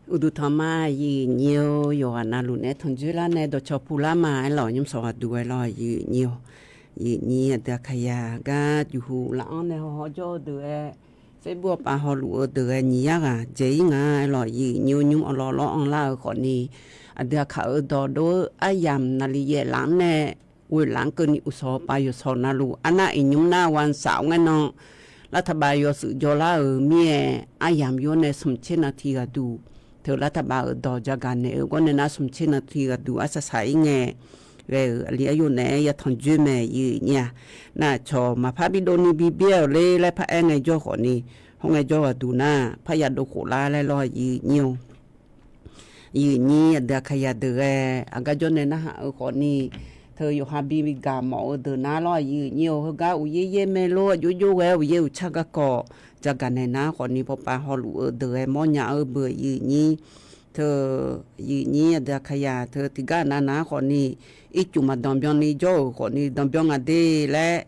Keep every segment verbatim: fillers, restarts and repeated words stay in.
Uqduq tanq ma, aqyuif nyir-or. Yawqghaq navluf nae tanqdzoer lar nae dawqcawq puq lar ma aerlawq, nymr sawq ghaq duq aerlawq, aqyuif nyir-or. Aqyuif nyir aqdui Aqkaqyaq gar juqhuq laf-anr nae hawhaw jawr-eu deuq-aer, Facebook pav hawluf-eu deuq-aer nyiq yar ghaq dzaeq-ir nga aerlawq, aqyuif nyir-or. Nymr awqlawq lawr anr lar-eu khawfni, aqdui Aqkaq-euq dawq dov-eu aryamq naqli yaef laf-anr nae ghoeq laf-anr keuvni uqshawq pav yawqshawq navluf arnar iqnymr nar วันเสาร์ ngae nan รัฐบาล yawshuif jawrlar-euq mir-aer, aryamq yawr nae smq tser navtiq ghaqduq, teu รัฐบาล euq dawq jagaq naeq-eu gawr nae nar smq tser navtiq ghaqduq arsaq saq-ir ngae, ghae-euq aqli aryo naeq-aer ya tanqdzoer mae, aqyuif nyir-a. Nar cawq maqpar bidov ni bibyaer-euq ler laer paraer ngaejawr khawfni, hawr ngaejawr ghaqduq nar parya dov khof lar laer lawr, aqyuif nyir-or. Aqyuif nyir aqdui Aqkaqyaq deuq ghae, aqgar jawr nae narhaq-eu khawfni, teu yawqha bi gaq mawf-eu deuq nar lawr, aqyuif nyir-or. Heugar uqyaer yaer mae lor, aqjox jov ghae uqyaer uqtsar garkawv jagaq naeq nar khawfni, pawpav hawluf-eu deuq ghae mawrnya-eu beu, aqyuif nyir. Teu aqyuif nyir aqdui Aqkaqyaq teu tiqgar nav nav-anr khawfni, ircuf maqdanqbyan ni jawr-euq khawfni, danqbyan nga de laer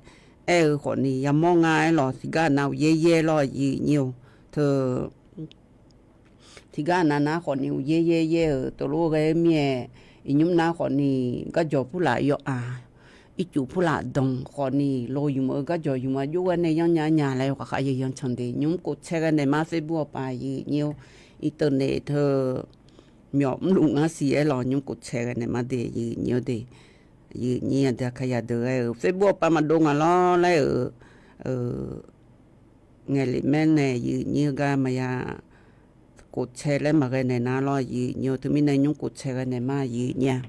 aer-eu khawfni, yamawr nga aerlawq, tiqgar nav uqyaer yaer lawr, aqyuif nyir-or. Teu tiqgar nav nav-anr khawfni uqyaer yaer yaer-euq teulof ghae-eu mir-aer, iqnymr nar khawfni, garjawq purlaf yawf-aq, ircuf purlaf danq khawfni, lo yumq-eu garjawq yumq-a jov ghae nae yanrnya nya laer yawkhav khav yaeq yanr can de, nymr kof tsaer ghae naeq ma Facebook pav, aqyuif nyir-or. Internet teu myawf mrluf ngar siq aerlawq, nymr kof tsaer ghae naeq ma de, aqyuif nyir-or de. Aqyuif nyir aqdui Aqkaqyaq deuq ghae-euq Facebook pav maqdov ngaq lawr laer-euq ngaeq lef maer nae, aqyuif nyir-eu gar maqya kof tsaer laer maqghae naeq nar lawr, aqyuif nyir-or. Teumirnae nymr kof tsaer ghae naeq ma, aqyuif nyir-a.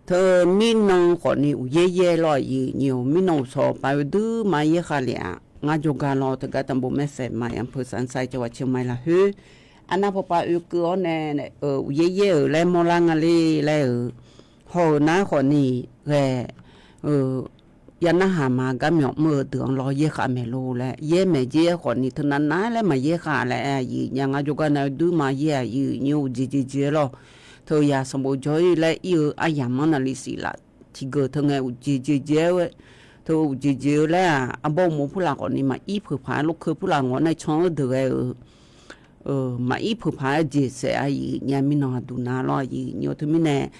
Teu mirnan khawfni uqyaer yaer lawr, aqyuif nyir-or. Mirnan uqshawq pav-eu duima yaer khav lef-aq, ngar jawrgar lawr, teugar tanqbof maerfaeq ma, อำเภอสันทราย จังหวัดเชียงใหม่ lafkhoer, arnav pawpav oekeuv-awr nae, uqyaer yaer-euq laer mawrlar nga le laer-euq haw-eu nar khawfni ghae-eu ya narhaq ma, gar myawf mr-eu deuq-anr lawr yaer khav maeq lor laer, yaer maeq jer-aer khawfni teunav nav laer maqyaer khav laer aer, aqyuif nyir-a. Ngar jawrgar nav-eu duima yaer, aqyuif nyir-or, uqjeq jeq jeq-aer lawr. Teu yaq sanqbof jawr-ir laer ir-eu aryamq-anr navli siq laf tiqgeuq teu ngae uqjeq jeq jeq-aer, teu uqjeq jeq-eu laer-aq, arbawr uqmov purlaf khawfni maqir peuq paq-aer, lorkeu purlaf ngawq nae can-eu deuq ghae-euq maqir peuq paq-aer jeq saef, aqyuif nyir-a. Mirnan aqduq nav lawr, aqyuif nyir-or. Teumirnae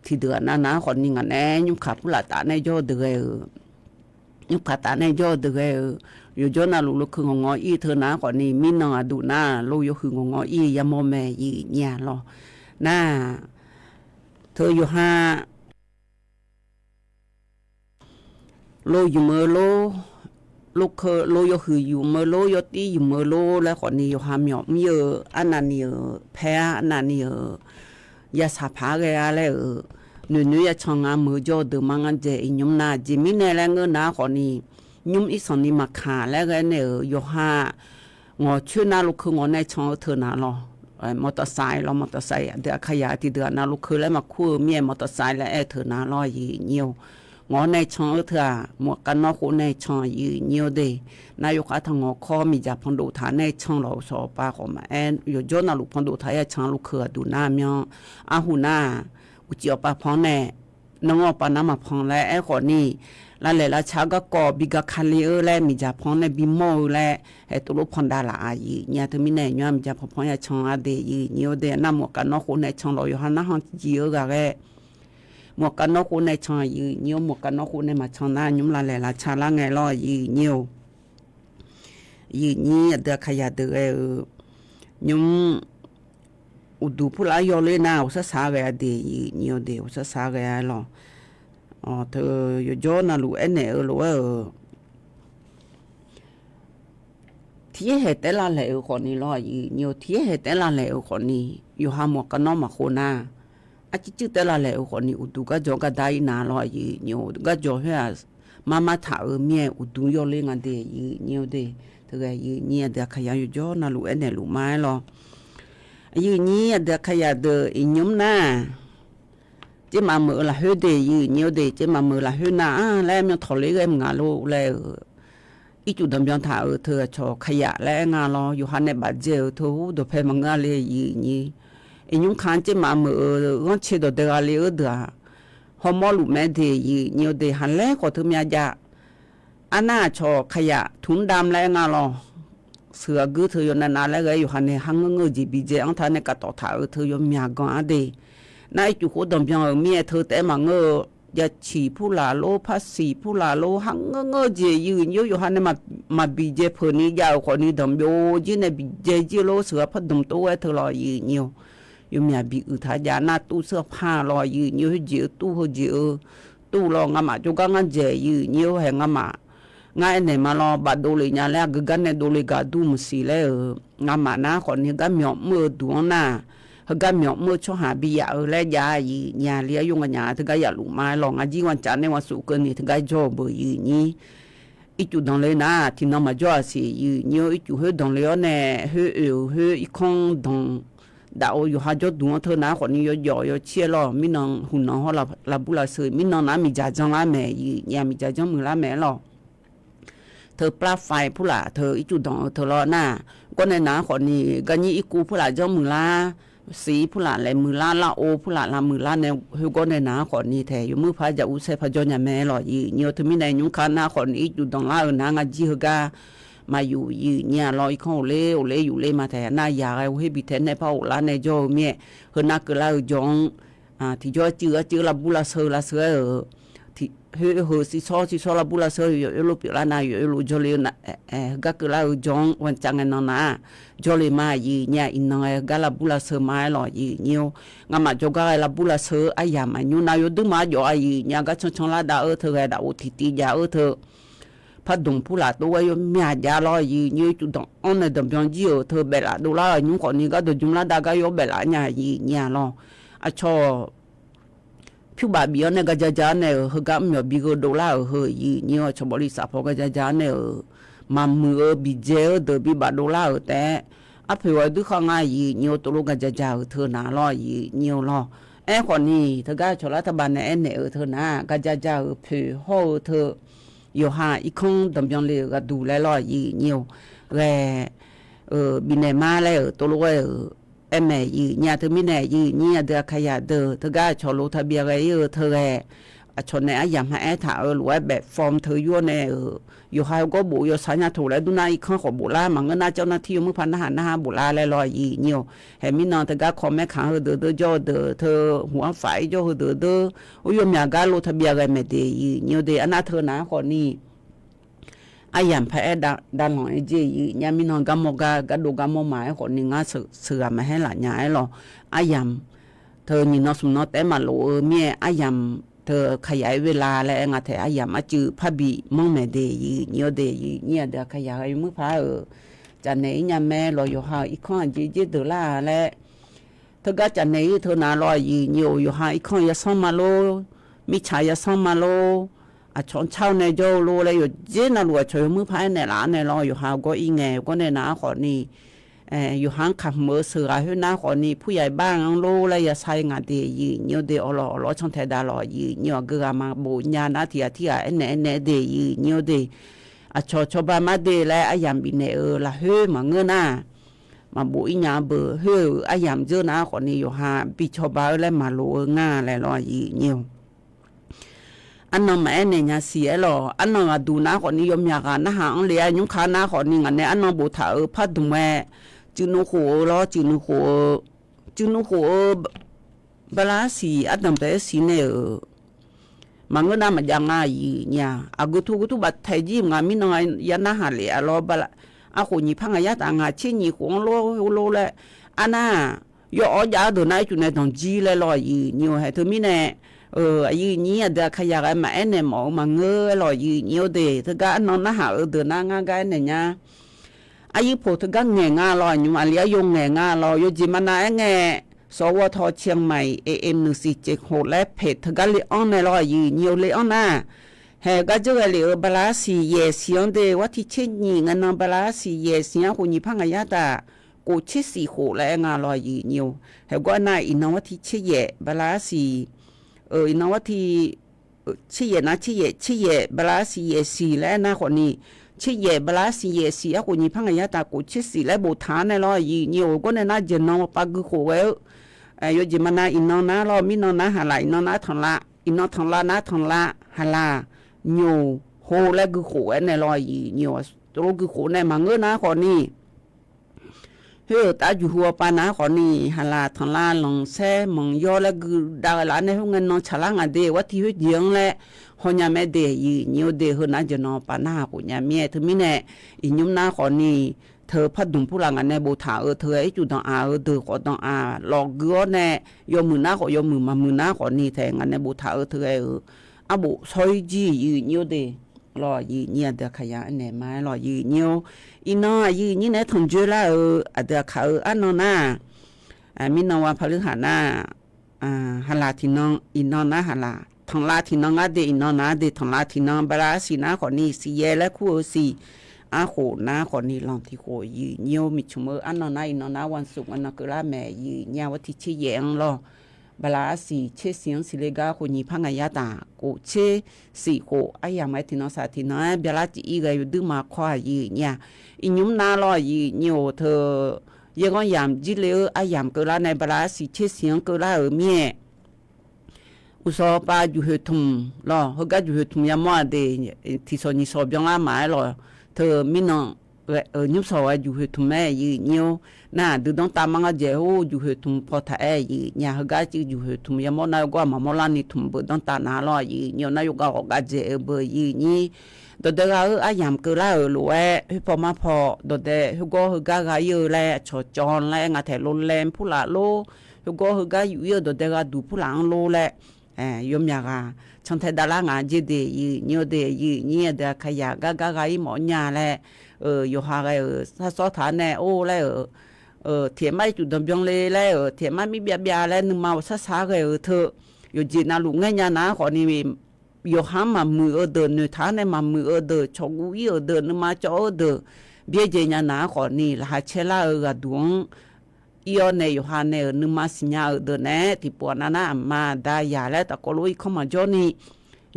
tiqdeuq-aq nav nav-anr khawfni ngaq nae nymrkaq purlaf taf nae jawr-eu deuq ghae-euq, nymrkaq taf nae jawr-eu deuq ghae-euq, yawqjawr navluf lorkeu ngawq ngawr ir teu nav-anr khawfni, mirnan aqduq nar lo yawhuiq ngawq ngawr ir yamawr mae, aqyuif nyir-a lawr. Nar teu yawqha lo yumq-eu lor, lorkeu lo yawhuiq yumq-eu lor, yawtir yumq-eu lor laer khawfni yawqha myawf mr-eu arnavni-euq paer-ar, arnavni-euq yasaq paq-aer ghae-ar laer-euq noeqnoeq ya can nga meuq-eu jawr-eu deuq ma. Ngar dzaeq iqnymr nar jeq mirnae laer ngeur nar khawfni, nymr irsanq ni maqkaq laer ghae nae-euq yawqha ngawqcoer nar lorkeu ngawq nae can-eu teu nav lawr. มอเตอร์ไซค์ lawr, มอเตอร์ไซค์ aqdui Aqkaqyaq tiqdeuq-aq nav lorkeu laer maqkur-eu mir-aer มอเตอร์ไซค์ laer aer-eu teu nav lawr, aqyuif nyir-or. Ngawq nae can-eu teu-aq, muiq kavnawr khof nae can, aqyuif nyir-or de. Nar yawkhav taq ngawq kawr miqdzaq panqdov taq nae can lawq-eu shawq-eu pav khawf maqaer, yawqjawr navluf panqdov taq ya can lorkeu aqduq nar myan. Arhu nar-aq, uqcif awqpav panq nae, nanr-awr pav nar maqpanq laer aer khawfni, lavlaeq lavca garkawv bi ga kali-eu laer miqdzaq panq nae bimawr-eu laer, haeq tov lof panq dav laf-aq, aqyuif nyir-a. Teumirnae nymr-a miqdzaq panq panq ya can-a de, aqyuif nyir-or de. Nar muiq kavnawr khof nae can lawq, yawqha narhaq tiqjeq-eu ghaq ghae, muiq kavnawr khof nae can, aqyuif nyir-or. Muiq kavnawr khof nae maqcan nar nymr lavlaeq lavca lar ngae lawr, aqyuif nyir-or. Aqyuif nyir aqdui Aqkaqyaq deuq ghae-euq nymr uqduq purlaf-aer yawler nar, ghawqshar shaq-aer ghae-a de, aqyuif nyir-or de, ghawqshar shaq-aer ghae-a lawr. Teu yawqjawr navluf aernaeq-eu lof-aer-euq, tiqyaer haeq taef-aer lavlaeq-euq khawfni lawr, aqyuif nyir-or. Tiqyaer haeq taef-aer lavlaeq-euq khawfni, yawqha muiq kavnawr maqkhov nar, arcuir cuir taef-aer lavlaeq-euq khawfni, uqduq garjawq gardar-ir nar lawr, aqyuif nyir-or. Garjawq khoer-aq, marmar taq-euq mir-aer uqduq yawler nga de, aqyuif nyir-or de. Teughaq aqyuif nyir aqdui Aqkaqyaq yawqjawr navluf aernaeq luf ma-aer lawr. Aqyuif nyir aqdui Aqkaqyaq deuq iqnymr nar, tsermaf meuq-eu lafkhoer de, aqyuif nyir-or de, tsermaf meuq-eu lafkhoer nar-anr laer myan tawq ler ghae mq nga lor laer-euq, ircuf danqbyan taq-euq teu aqcawq kayaq laer aer nga lawr. Yawqha nae bafdzae-euq teu ur dawqpae maqngeur-a le, aqyuif nyir. Iqnymr ka-anr tsermaf meuq-eu ghanrcae dawqdae gha le-eu deuq-aq, hawmawr luf mae de, aqyuif nyir-or de. Haqlaer khawf teu myav jav. Arnar aqcawq kayaq tmq-mr dam laer aer nga lawr. sheuqghae geur teu yawnav nav laer ghae-aer yawqha nae har ngeur ngeur-eu jeq bidzae-anr taq nae kaftawf taq-euq teu yawmyaq ganq-ar de. Nar ircuf khoer danqbyan-euq mir-aer teu taef-aer maqngeur-eu, jaciq purlaq lor, parsiq purlaq lor, har ngeur ngeur-eu jeq yawqha nae maqbidzae peuq ni jav-euq khawfni danqbyov jir nae bidzae jir lor, sheuqghae pardmq tov-aer teu lawq yawqha yawmyaq nae bi uiqtaq jav nar tuv seur par lawq yawqha khoerjeq-eu tuv heujeq-eu tuv lawq. Ngamaf jawrgar ngar dzaeq yawqha hae ngamaf ngar aernaeq ma lawr, bafdov le nya laer aqgeu gar nae dovle gaq dur maqsiq laer-euq ngamaf nar khawfni heugar myawf mr-eu duq-anr nar, heugar myawf mr-eu tsawrhaq bi yaf-eu laer jav-a yawqha li-ar yawr nganyaf teugar yafluf ma-aer lawq. Ngar jir ghancav nae ghansof keuvni teugar jawr-eu beuq yawqha ircuf danqle nar tiqnan maqjawr-aq siq yawqha ircuf khoer danqle-awr nae khoer oe-euq khoer irkanr danq daf-eu yawqha jawrduq-anr teu nar khawfni yawjawf yawcir-aer lawr. Mirnan huqnan hawr lavbur lavsheu mirnan nar miqdzaq janrlar mae yawqha miqdzaq janrmuiq lar mae-aer lawq. Teu plavfai purlaf teu ircuf danq-eu teu lawr nar, gawr nae nar khawfni garnyir irkuv purlaf janrmuiq lar, siq purlaf laeqmuiq lar, lar-or purlaf lavmuiq lar nae khoergawr nae nar khawfni taeq yawmuiq paq jaq ursaer paq jawr nya mae-aer lawq yawqha teumirnae nymr ka nar khawfni ircuf danqlar-euq nar ngar jir heugar maqyuf yawqha lawr. Irkanr ghofler ghofler yufler ma taeq nar yaq ghae ghoer bi taeq nae par ghoflar nae jawr-eu mir-aer heu nar keuvlar-eu jawr-anr tiqjawr arcuiv arcuiv lavbur lavsheu lavsheu-aer-euq khoer heu siqsawr siqsawr lavbur lavsheu yawf oerlof pyeuflar nar yawf oerlof jawrle-eu heugar keuvlar-eu jawr-anr ghancav ngae nan nar jawrle ma yawqha iqnan ghae heugar lavbur lavsheu ma-aer lawq yawqha. Ngamaf jawrgar ghae lavbur lavsheu-eu aryamq aqnymr nav yawduir ma-aer jawf-a yawqha gar cancan lar dav-eu teu ghae daf-or tiqtiv jav-eu teu pardmq purlaf tov-aer yawmyaq jav lawr yawqha ircuf danq-anr nae danqbyan jir-euq teu baeflaf dovlar-euq nymr khawfni gardawq jmr lar dav gar yawr baeflaf nya yawqha lawr. Aqcawq pyurbaf bif-anr nae gaja ja-anr nae-euq heugar mr myawq bi gheu dovlar-euq heu yawqha aqcawq bawqli saf paw gaja ja-anr nae-euq maqmuiq-eu bidzae-eu deuq bibaf dovlar-euq taef-aer arpoeq ghae duir khar nga yawqha tov lof gaja ja-euq teu nar lawr yawqha lawr. Aerkhawfni teugar aqcawq lar taqbaq nae aernaeq-euq teu nar gaja ja-euq poeq hawr-eu teu yawqha irkanr danqbyan le-euq gharduq laer lawr yawqha ghae bifnaeq ma laer-euq tov lof ghae-euq aer mae yawqha teumirnae yawqha aqdui aqkaqyaq deuq teugar aqcawq lof taqbyav ghae ir-eu teu ghae aqcawq nae aryamq ha aer taq-eu lof-aer baef fawm teu yur-awr nae-euq yawqha gawr bof yawshaq nya toq laer dur nar irkanr khawf boflar maqngeur nar jawr nar tir yawmuiq paq narhaq narhaq boflar laer lawr yawqha. Haeq mirnan teugar kawq maer kaq heudeuq deur jawr-eu deuq teu huq-anr faf ir jawr heudeuq deur or yawmyaq gar lof taqbyav ghae mae de yawqha de arnav teu nar khawfni aryamq paq-aer davlanq-aer jeq yawqha mirnan garmawr gar gardov garmawr ma-aer khawfni ngar sheuqghaq maqhaer laf nya-aer lawr. Aryamq teu nyiq nan smq nan taef-aer maqlof-eu mir-aer aryamq teu kaqyaq-aer ghoe la laer aer nga taeq aryamq arcuiv parbi manr mae de yawqha de yawqha aqdui aqkaqyaq ghae yawmuiq paq-euq cafnaeq ir nya mae lawq. Yawqha-euq irkanr aqjeq jer deuq lar-a laer teugar cafnaeq ir teu nar lawr yawqha yawqha irkanr yasanr ma lor, mirtsaq yasanr ma lor, aqcawq-anr car-eu nae jawr-eu lor laer yawqjeq navluf aqcawq yawmuiq paq-aer naeqlaf-anr nae lawr yawqha gawr ir ngae gawr nae nar khawfni yawqha-anr kaqhmq-eu sheuqghaq khoer nar khawfni purya iq bar-anr lor laer yashar-ir nga de yawqha de awqlawq awqlawq-awr cantae dav lawq yawqha aqgeu ghaq maqbof nya nar tiq ghaq tirghaq aernaeq aernaeq de yawqha de aqcawq cawba mar de laer aryamq bifnaeq-euq lafkhoer maqngeur nar maqbof ir nya-eu beu khoer-euq aryamq dzeur nar khawfni yawqha bi cawba-eu laer maqloq-eu nga laer lawr yawqha Arnan maqaer naeq nya siq-aer lawq. Arnan ghaqduq nar khawfni yawmyaq ghaq narhaq-anr le-a nymrka nar khawfni ngaq nae arnan boftaq-euq pardmq-aer cuiv nuv khof-eu lawr, cuiv nuv khof-eu, cuiv nuv khof-eu bala arsiq ardanq bae-aer siq nae-euq maqngeur nar maqjav nga yif nya. Aqgeu tur geu tur baftaeq jir ngaq mirnan ya narhaq lef-a lawr, arkhof nyiq par ngaq yar taf ngaq tser nyiq khof-anr lor lor laer arnar yaw'awr jav-awr deuq nar ircuf nae danq jir laer lawr yif nyi-eu haeq teumirnae yif nyir aqdui aqkaqyaq ghae maqaer naeq mawf-eu maqngeur-aer lawq yif nyir-eu de. Teugar arnan narhaq-eu deuq nar ngar gar aernaeq nya. Aryir poq teugar ngaeq nga lawq, nymq aqli aryo ngaeq nga lawq, yawjeq maqnav aer ngae, สวท เชียงใหม่ เอเอ็ม หนึ่งสี่เจ็ดหก laer paeq teugar le-anr nae lawq yif nyir-eu le-anr nar, haeq gar dzeur ghae lef-euq bala arsiq yaeq siq-anr de, war tir tser nyiq ngae nan bala arsiq yaeq siq-anr khof nyiq par ngaq yar taf kof tser siq khof laer aer nga lawq yif nyir-eu. Haeq gar nar iqnan war tir tser yaeq bala arsiq, iqnan war tir tser yaeq nar tser yaeq, tser yaeq bala arsiq yaeq siq laer aer nar khawfni, tser yaeq bala arsiq yaeq siq arkhof nyiq par ngaq yar taf kof tser siq laer boftaq-anr nae lawq yif nyir-eu. Gar nae nar jeq nan pav gui khof ghae-eu yawjeq maqnav iqnan nar lawr mirnan nar haqlaq, iqnan nar tanqlav, iqnan tanqlav nar tanqlav haqlaq nyoq ho laer gui khof-aer nae lawq yif nyir-eu. Tov lor gui khof nae maqngeur nar khawfni Khoer-euq taf juqhu awqpav nav-aer khawfni, haqlaq tanqlav lanqsaer manq yawr laer guidav ghae laf-awr nae, khoerngae nan tsaqlar ngaq de, war tiq khoer jeq-anr laer hawnya mae de, yiq nyiq-eu de. Heu nav jeuqnan awqpav narhaq khof nya mir-aer, teumirnae iqnymr nar khawfni, teu pardmq purlaf ngaq nae boftaq-eu teu-aer ircuf danq-aq-eu deuq khawf danq-aq lawf gui-awr nae, yawmuiq nar khawf yawmuiq, maqmuiq nar khawfni taef ngaq nae boftaq-eu teu-aer-euq arbof shawr-ir jir yiq nyiq-eu de. Lawr yiq nyiq aqdui aqkaqyaq aernaeq ma-aer lawr yiq nyiq-eu. Iqnan aqyuif nyir naeq-aer tanqjoe lar-euq aqdui aqkaq-eu arnan nar-aq, mirnan wa parleur haq nar, haqlaq tiqnan iqnan nar haqlaq, tanqlav tiqnan ngar de iqnan nar de, tanqlav tiqnan bala arsiq nar khawfni siqyaer laer kur-eu siq, arkhof nar khawfni lanq tiq khof yiq nyiq-eu. Miqcmq-eu arnan nar iqnan nar wansuq nganan keuvlar mae yiq nyiq-a war tiq tser yaef-anr lawr. Bala arsiq tser siq-anr siqle gar khof nyiq par ngaq yar taq khof tser siq khof aryamq-aer tiqnan saq tiqnan-aer byalar cif-ir ghae yawduir ma kawr-aq yiq nyiq-a. Iqnymr nar lawr yiq nyiq-or teu yaerghanr yamq jir le-eu aryamq keuvlar nae bala arsiq tser siq-anr keuvlar-euq mir-aer, uqsawq pav juqhoeq tmq lawr, heugar juqhoeq tmq yamawr-aq de, tiqsawq nyiqsawq byanlar maqaer lawr, teu mirnan nymrsawq ghae juqhoeq tmq-aer yiq nyiq-or. Nar aqdui danrtav mar ngar dzaeq hawr juqhoeq tmq paw taq-aer yiq nyiq-a. Heugar civ juqhoeq tmq yamawr nar yawgawr aqmaq mawrlarni tmq beu danrtav nar lawr yiq nyiq-or. Nar yawgav ghawqgav dzaeq-eu beu yiq nyiq. Dawqdae gha-eu aryamq keuvlar-euq lof-aer khoerpaw marpaw dawqdae khoergawr heugar gha-ir-eu laer aqcawq cawv laer ngar taeq lor laer purlaf lor, khoergawr heugar yuf-ir-eu dawqdae gha duq purlaf-anr lor laer yawmyaq ghaq cantae davlar ngaq jer de yiq nyiq-or de. Yiq nyiq aqdui aqkaqyaq gar gar gha-ir mawf nya laer, yawqha ghae-euq sarsawr taq-anr nae or laer-euq, tiqaer mar ircuf danqbyan le laer-euq, tiqaer mar mir byav byav laer nuima ghawqshar shar ghae-euq teu, yawqjeq navluf ngaer nya nar khawfni, yawqha-anr maqmuiq-eu deuq, noeqtaq-anr nae maqmuiq-eu deuq, cawqguv-ir-euq deuq, nuima cawv-eu deuq, byaerdzae nya nar khawfni, laqkhaq caerlar-eu ghaqduq-anr ir-awr nae yawqha nae-euq nuima siqnya-euq deuq naeq-aer tiqpov-aq nar nar aqma aqda yaq laer tafkawv lof irkanr maqjawr ni,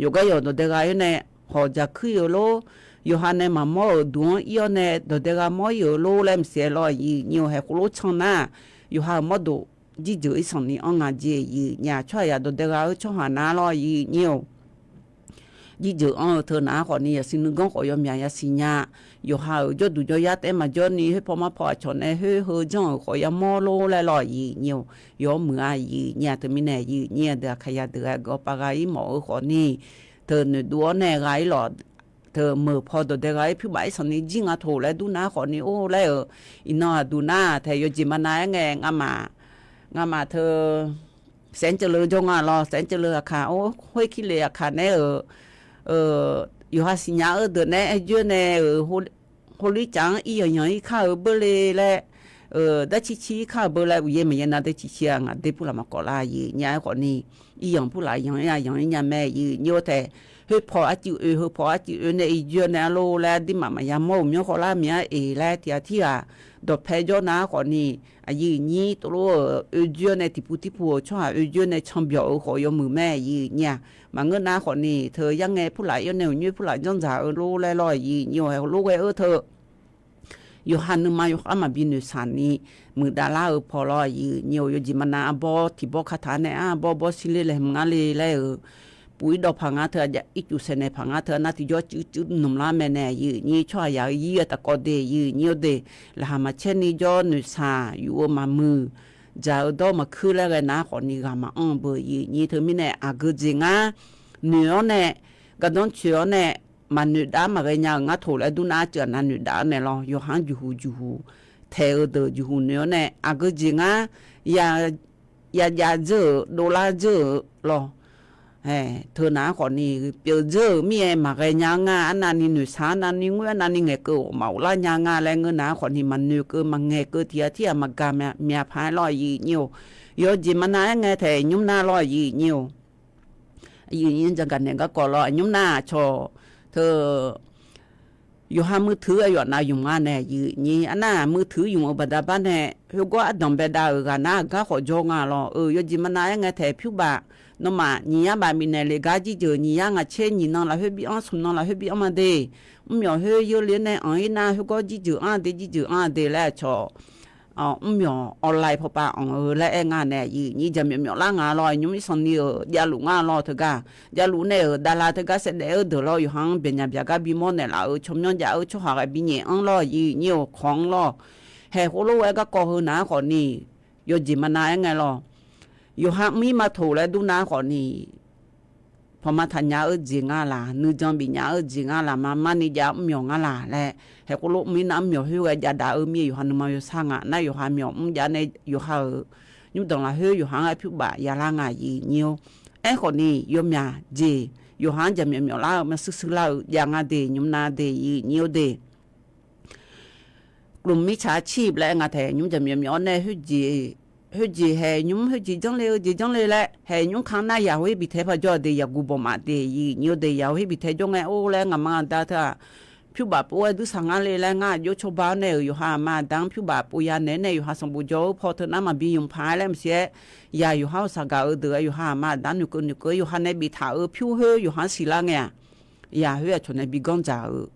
yawqgar yawq dawqdae gha-ir nae hawq dzaq kuir-euq lor, yawqha nae maqmawr-euq duq-anr ir-awr nae dawqdae gha mawr-ir-euq lor laer maqsiq-aer lawr yiq nyiq-or. Haeq khoerlof can nar, yawqha-euq mawrdo jirjeuq irsanq ni anr nga jer yiq nyiq-a. Tsawrhaqzaq dawqdae gha-eu tsawrhaq nar lawr yiq nyiq-or. Jirjeuq anr-eu teu nar khawfni yasiq nuiganr khawf yawmyaq yasiq nya. Yawqha-euq jawrduq jawryar taef-aer maqjawr ni khoerpaw marpaw aqcawq nae khoer heu janr-euq khawf yamawr lor laer lawr yiq nyiq-or. Yawr muiq-a yiq nyiq-a. Teumirnae yiq nyiq aqdui aqkaqyaq deuq ghae geuf-awr pav gha-ir mawf-eu khawfni, teu noeqdov-awr nae gha-ir lawq. Teu meuq paw dawqdae gha-ir pyur baf-ir sanqni jir nga toq laer dur nar khawfni or laer-euq, iqnan aqduq nar taeq yawqjeq maqnav-aer ngae, ngamaf teu saeq-anr ceuvleuv jawr nga lawr, saeq-anr ceuvleuv aqkaq or khoerkir le aqkaq naeq-euq, yawqha siqnya-eu deuq naeq-aer aer joer nae-euq, heulir caf-anr ir yanq yanq ir kar-euq beurle laer, darcir cir ir kar-euq beur laer uqyaer maqyaer nar darcir cir-a ngaq der purlaf maqkawv lar yiq nyiq-a. Aerkhawfni, ir yanq purlaf yanq-ir-a yanq-ir nya mae yiq nyiq-or taeq, khoerpaw arcuiv oe heupaw arcuiv oe nae ir joer nae arlor laer dirmaf maqya mawr-euq myanr khawvlar miq-a eq laer tiq ghaq tirghaq dawqpae jawr nar khawfni, aqyuif nyir tov lof-euq oe joer nae tiqpuv tirpuv-euq tsawrhaq oe joer nae canbyawq-euq khawf yawmuiq mae yiq nyiq-a. Maqngeur nar khawfni teu yarngae purlaf ir-awr nae uqnyoer purlaf janrdzaq-eu lor laer lawr yiq nyiq-or. Haeq khoerlof ghae-eu teu yawqha nuima yawkhav maqbi noeqshaq ni muiqdav lar-eu paw lawr yiq nyiq-or. Yawqjeq maqnav arbawr tiq bawr kataq-anr nae arbawr bawr shirler laeqhmq ngar le laer-euq, puq-ir dawv paq ngar teu, aqjav ircuf saeqnaeq paq ngar teu, arnav tiqjawr cuiv cuiv nmq lar mae nae yiq nyiq tsawrhaqzaq-eu yir-eu tafkawv de yiq nyiq-or de. Laqkhaq maqcaer ni jawr noeqshaq yuf-eu maqmuiq, dzaq-eu dawr maqkuir laer ghae nar khawfni ghaq maqanr-eu beu yiq nyiq. Teumirnae aqgeu jeq ngar noeq-awr nae, gardanr coeq-awr nae, maqnoeq dav-anr maqghae nya-euq ngar toq laer dur nar arcuiv aqnav noeq dav-awr nae lawr, yawqha-anr juqhuq juqhuq taeq-eu deuq juqhuq noeq-awr nae aqgeu jeq ngar ya, yajav dzeur-euq dovlar dzeur-euq lawr. Teu nar khawfni pyeuf dzeur-euq mir-aer maqghae nya-anr nga. Arnavni noeqshaq arnavni ngoer arnavni ngaeqkeuv maqghoflar nya nga laer ngeur nar khawfni maqnoeq keuv maqngaeq keuv tiq ghaq tirghaq maqgaq mya paq-aer lawr yiq nyiq-or. Yawqjeq maqnav-aer ngae taeq nymr nar lawr yiq nyiq-or. Aqyuif nyir jagaq naeq garkawv lawr aqnymr nar aqcawq teu yawqha muiq teuq-aer yawf nav ymq nga nae yiq nyir. Arnar muiq teuq ymq-eu baqda bar nae, khoergawr ardanq baedav-euq ghaq nar aqgar khawf jawr nga lawr-eu. Yawqjeq maqnav-aer ngae taeq pyur baf, nawmaf nyiq yar baf bifnaeq le gar jirjeuq nyiq yar ngaq caer nyiq nan lafkhoer bi-anr smq nan lafkhoer bi-anr ma de. Mrmyawq khoer yeurle nae anq-ir nar khoergawr jirjeuq anr-a de jirjeuq anr-a de laer aqcawq mrmyawq online pawpav anq-eu laer aer nga nae yiq nyir jaqmyawf myawf lar nga lawr. Nymr irsanqni-euq javluf nga lawr teugar, javluf nae-euq davla teugar saevdaef-eu deuq lawr yawqha-anr byaqnyaf byaqgar bimawr naeqlaf-euq tsawrmyanr jav-eu tsawrhaq ghae binyaef-anr lawr yiq nyir-euq kawq-anr lawr. Haeq khoerlof-aer garkawv heu nar khawfni, yawjeq maqnav-aer ngae lawr. Yawqha mr-ir ma toq laer dur nar khawfni, pawqma taqnya-eu jeq nga laq, nuijan bifnya-eu jeq nga laq, maqmarni jav mr myawq nga laq laer, haeq khoerlof mr-ir nar mr myawq khoerghae jav daq-eu mir-aer yawqha nuima yawsar nga nar, yawqha myawq mr jav nae yawqha-euq nymrdanq lafkhoer yawqha-anr aer pyurbav ya lar nga aqyuif nyir-or. Aerkhawfni yawmyaq jeq yawqha-anr jaqmyawf myawf lar-eu maqshuir shuir lar-euq jav nga de, nymr nav de aqyuif nyir-or de. Gmq mirtsaq-a cir laer nga tae nymr jaqmyawf myawf-awr nae, khoerjeq haeq nymr khoerjeq janrle-eu jeq janrle laer, haeq nymr ka nar yaqhor-ir biftaeq paq jawr-a de, yaqguq bawq maf de aqyuif nyir-or de, yaqhor-ir biftaeq jawr ngae or laer ngaqma aqda teu-aq, pyurbav pov-aer dursaq ngar le laer ngar aqjox cawba-awr nae-euq yawqha aqma aqda-anr pyurbav pov ya naeq-aer nae yawqha sanqbof jawr-eu paw teu nar maqbi ymq paq-aer laer maqsiq-aer, yaq yawqha-euq saqgaq-eu deuq-aer yawqha aqma aqda-anr noeqkeuv noeqkeuv-aer yawqha nae biftaq-euq pyur khoer yawqha-anr siqlar ngae-aq, yaq khoer aqcawq nae bi ganr dzaq-eu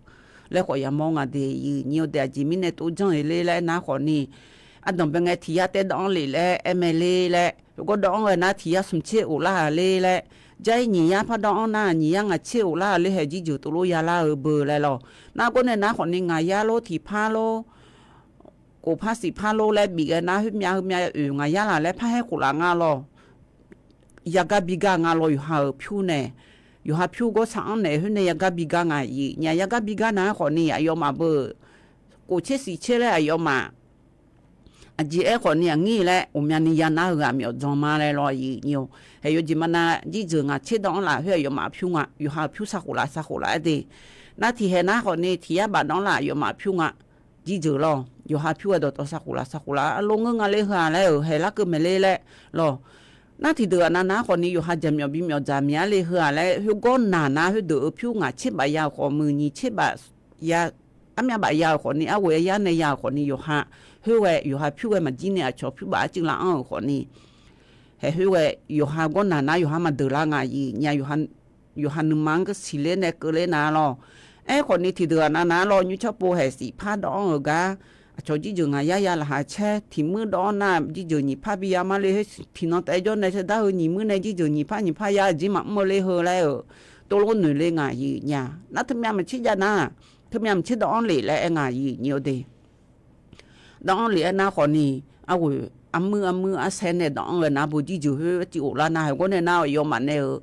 laer khawf yamawr nga de aqyuif nyir-or de. Aqjeq mirnae tov janr-eu le laer nar khawfni, ardanqbae ngae tiq yar taef dawv-anr le laer aer mae le laer, khoergawr dawv-anr ghae nar tiq yar smq tser of lar-a le laer, jar-ir nyiq yar par dawv-anr nar nyiq yar ngaq tser of lar-a le, haeq jirjeuq tov lof ya lar-eu beu laer lawr. Nar gawr nae nar khawfni ngaq yar lor, tiq par lor, kof par siq par lor laer bif ghae nar khoermyav heumyav oeq ngaq yar laq laer par haer khof laf nga lawr. Yagar bi gar nga lawr yawqha-euq pyur nae. Yawqha pyur gawr sar-anr naeq khoer nae yagar bi gar nga aqyuif nyir-a. Yagar bi gar nar khawfni aqyawfmaf beu, kof tser siq tser laer aqyawfmaf aqjeq aerkhawfni aqnyir laer ghawqmyani ya nar heughaq myawf dzan ma laer lawr aqyuif nyir-or. Haeq yawjeq maqnav jirjeuq ngaq tser dawv-anr laf khoer aqyawfmaf pyur nga, yawqha-euq pyur sar khof laf sar khof laf-aer de. Nar tiq haeq nar khawfni tiq yar baf dawv-anr laf aqyawfmaf pyur nga. Jirjeuq lawr yawqha pyur ghae dawqtawv sar khof laf sar khof laf-aer lor ngeur nga le heu-aq laer-euq haeq larkeuv maeq le laer lawr. Nar tiqdeuq ghaq nav nar khawfni yawqha jaqmyawf bimyawf dzaq mya le heu-aq laer khoergawr naq nar khoerdeuq-euq pyur ngaq tser baf ya-euq khawf muiq nyiq tser baf ya, armyav baf ya-euq khawfni arghoe aryar nae ya-euq khawfni yawqha khoerghae yawqha pyur ghae maqjir nae aqcawq pyur baf arcuiv lar-anr-euq khawfni, haeq khoerghae yawqha gawr naq nar yawqha maqdeuq lar nga aqyuif nyir-a. Yawqha nuima-anr siqler nae keuvler nar lawr. Aerkhawfni tiqdeuq ghaq nav nar lawr nymr carpov haeq siq par dawv-anr-euq gar, aqcawq jirjeuq ngaq yar ya laqkhaq caer tiq muir dawv-anr nar jirjeuq nyiq par bi ya ma le khoer tiqnan taef jawr nae sardar heu nyiq muir nae jirjeuq nyiq par nyiq par ya jir maqmr-eu le heu laer-euq tov lof noeq le nga aqyuif nyir-a. Nar teumyav maqtser jav nar, teumyav maqtser dawv-anr lef laer aer nga aqyuif nyir-or de. Dawv-anr lef-aer nar khawfni, arghoe armuir armuir arsaer nae dawv-anr ghae nar bo jirjeuq khoer arcuiv of lar nar khoergawr nae nar aqyawfmaf nae-euq,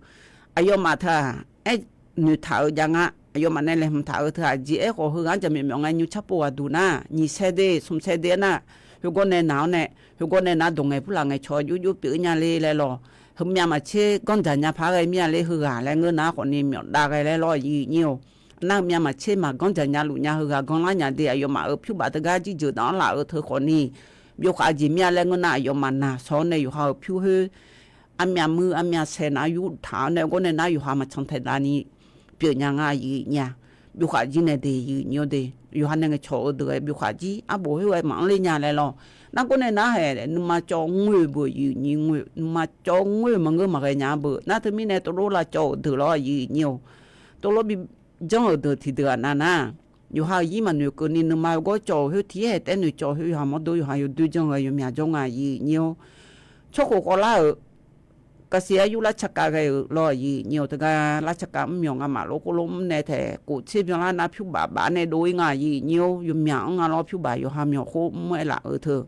aqyawfmaf teu-aq aer noeqtaq-eu jav nga, aqyawfmaf nae laeqhmq taq-eu teu-aq jeq aerkhawf heughaq-anr jaqmyawf myawf ngae nymr carpov ghaq duq nar nyiq saer de smq saer de-aer nar, khoergawr nae naq-awr nae khoergawr nae nar dawq ngaeq purlaf ngaeq cawq jov jov pyeuf nya le laer lawr. Heumyav maqtser ganr dzaq nya paq-aer ghae mir-a le heughaq laer ngeur nar khawfni myawf dav ghae laer lawr aqyuif nyir-or. Nar heumyav maqtser maqganr dzaq nya luf nya heughaq ganr lar nya de aqyawfmaf-euq pyur baf teugar jirjeuq dawv-anr laf-eu teu khawfni, byov khaq-eu jeq mir-a laer ngeur nar aqyawfmaf naq shawr-awr nae yawqha-euq pyur khoer armyav muir armyav saer nar yurtaq-awr nae gawr nae nar yawqha maqcan taeq dav ni pyeuf nya nga aqyuif nyir-a. Byov khaq jir nae de aqyuif nyir-or de, yawqha nae ngaeqcawq-eu deuq-aer byov khaq jir arbof khoerghae maqanr ler nya laer lawr. Nar gawr nae nar haeq nuima cawv ngoer-eu beu aqyuif nyir ngoer, nuima cawv ngoer-eu maqngeur maqghae nya-a beu nar teumirnae tov lof lavcawv-euq deuq lawr aqyuif nyir-or. Tov lof bi janr-euq deuq tiqdeuq ghaq nav nar, yawqha-euq zir maqnoeq keuvni nuima-eu gawr cawv-euq khoer tiq yaer haeq taef noeq cawv-eu khoer yawqha mawrdo yawqha yawdoer janr-eu yawmyaq jawr nga aqyuif nyir-or. Tsawrkhof khawvlar-euq Kasiq-aer yur lar tsaqkav ghae-euq lawr aqyuif nyir-or. Teugar lar tsaqkav mrmyawq ngamaf lof khoerlof mr nae taeq kof tser byanlar nar pyur baf baf nae dov-ir nga aqyuif nyir-or. Yawmyaq-anr nga lawr pyur baf yawqha myawq khoer mr-aer laf-eu teu.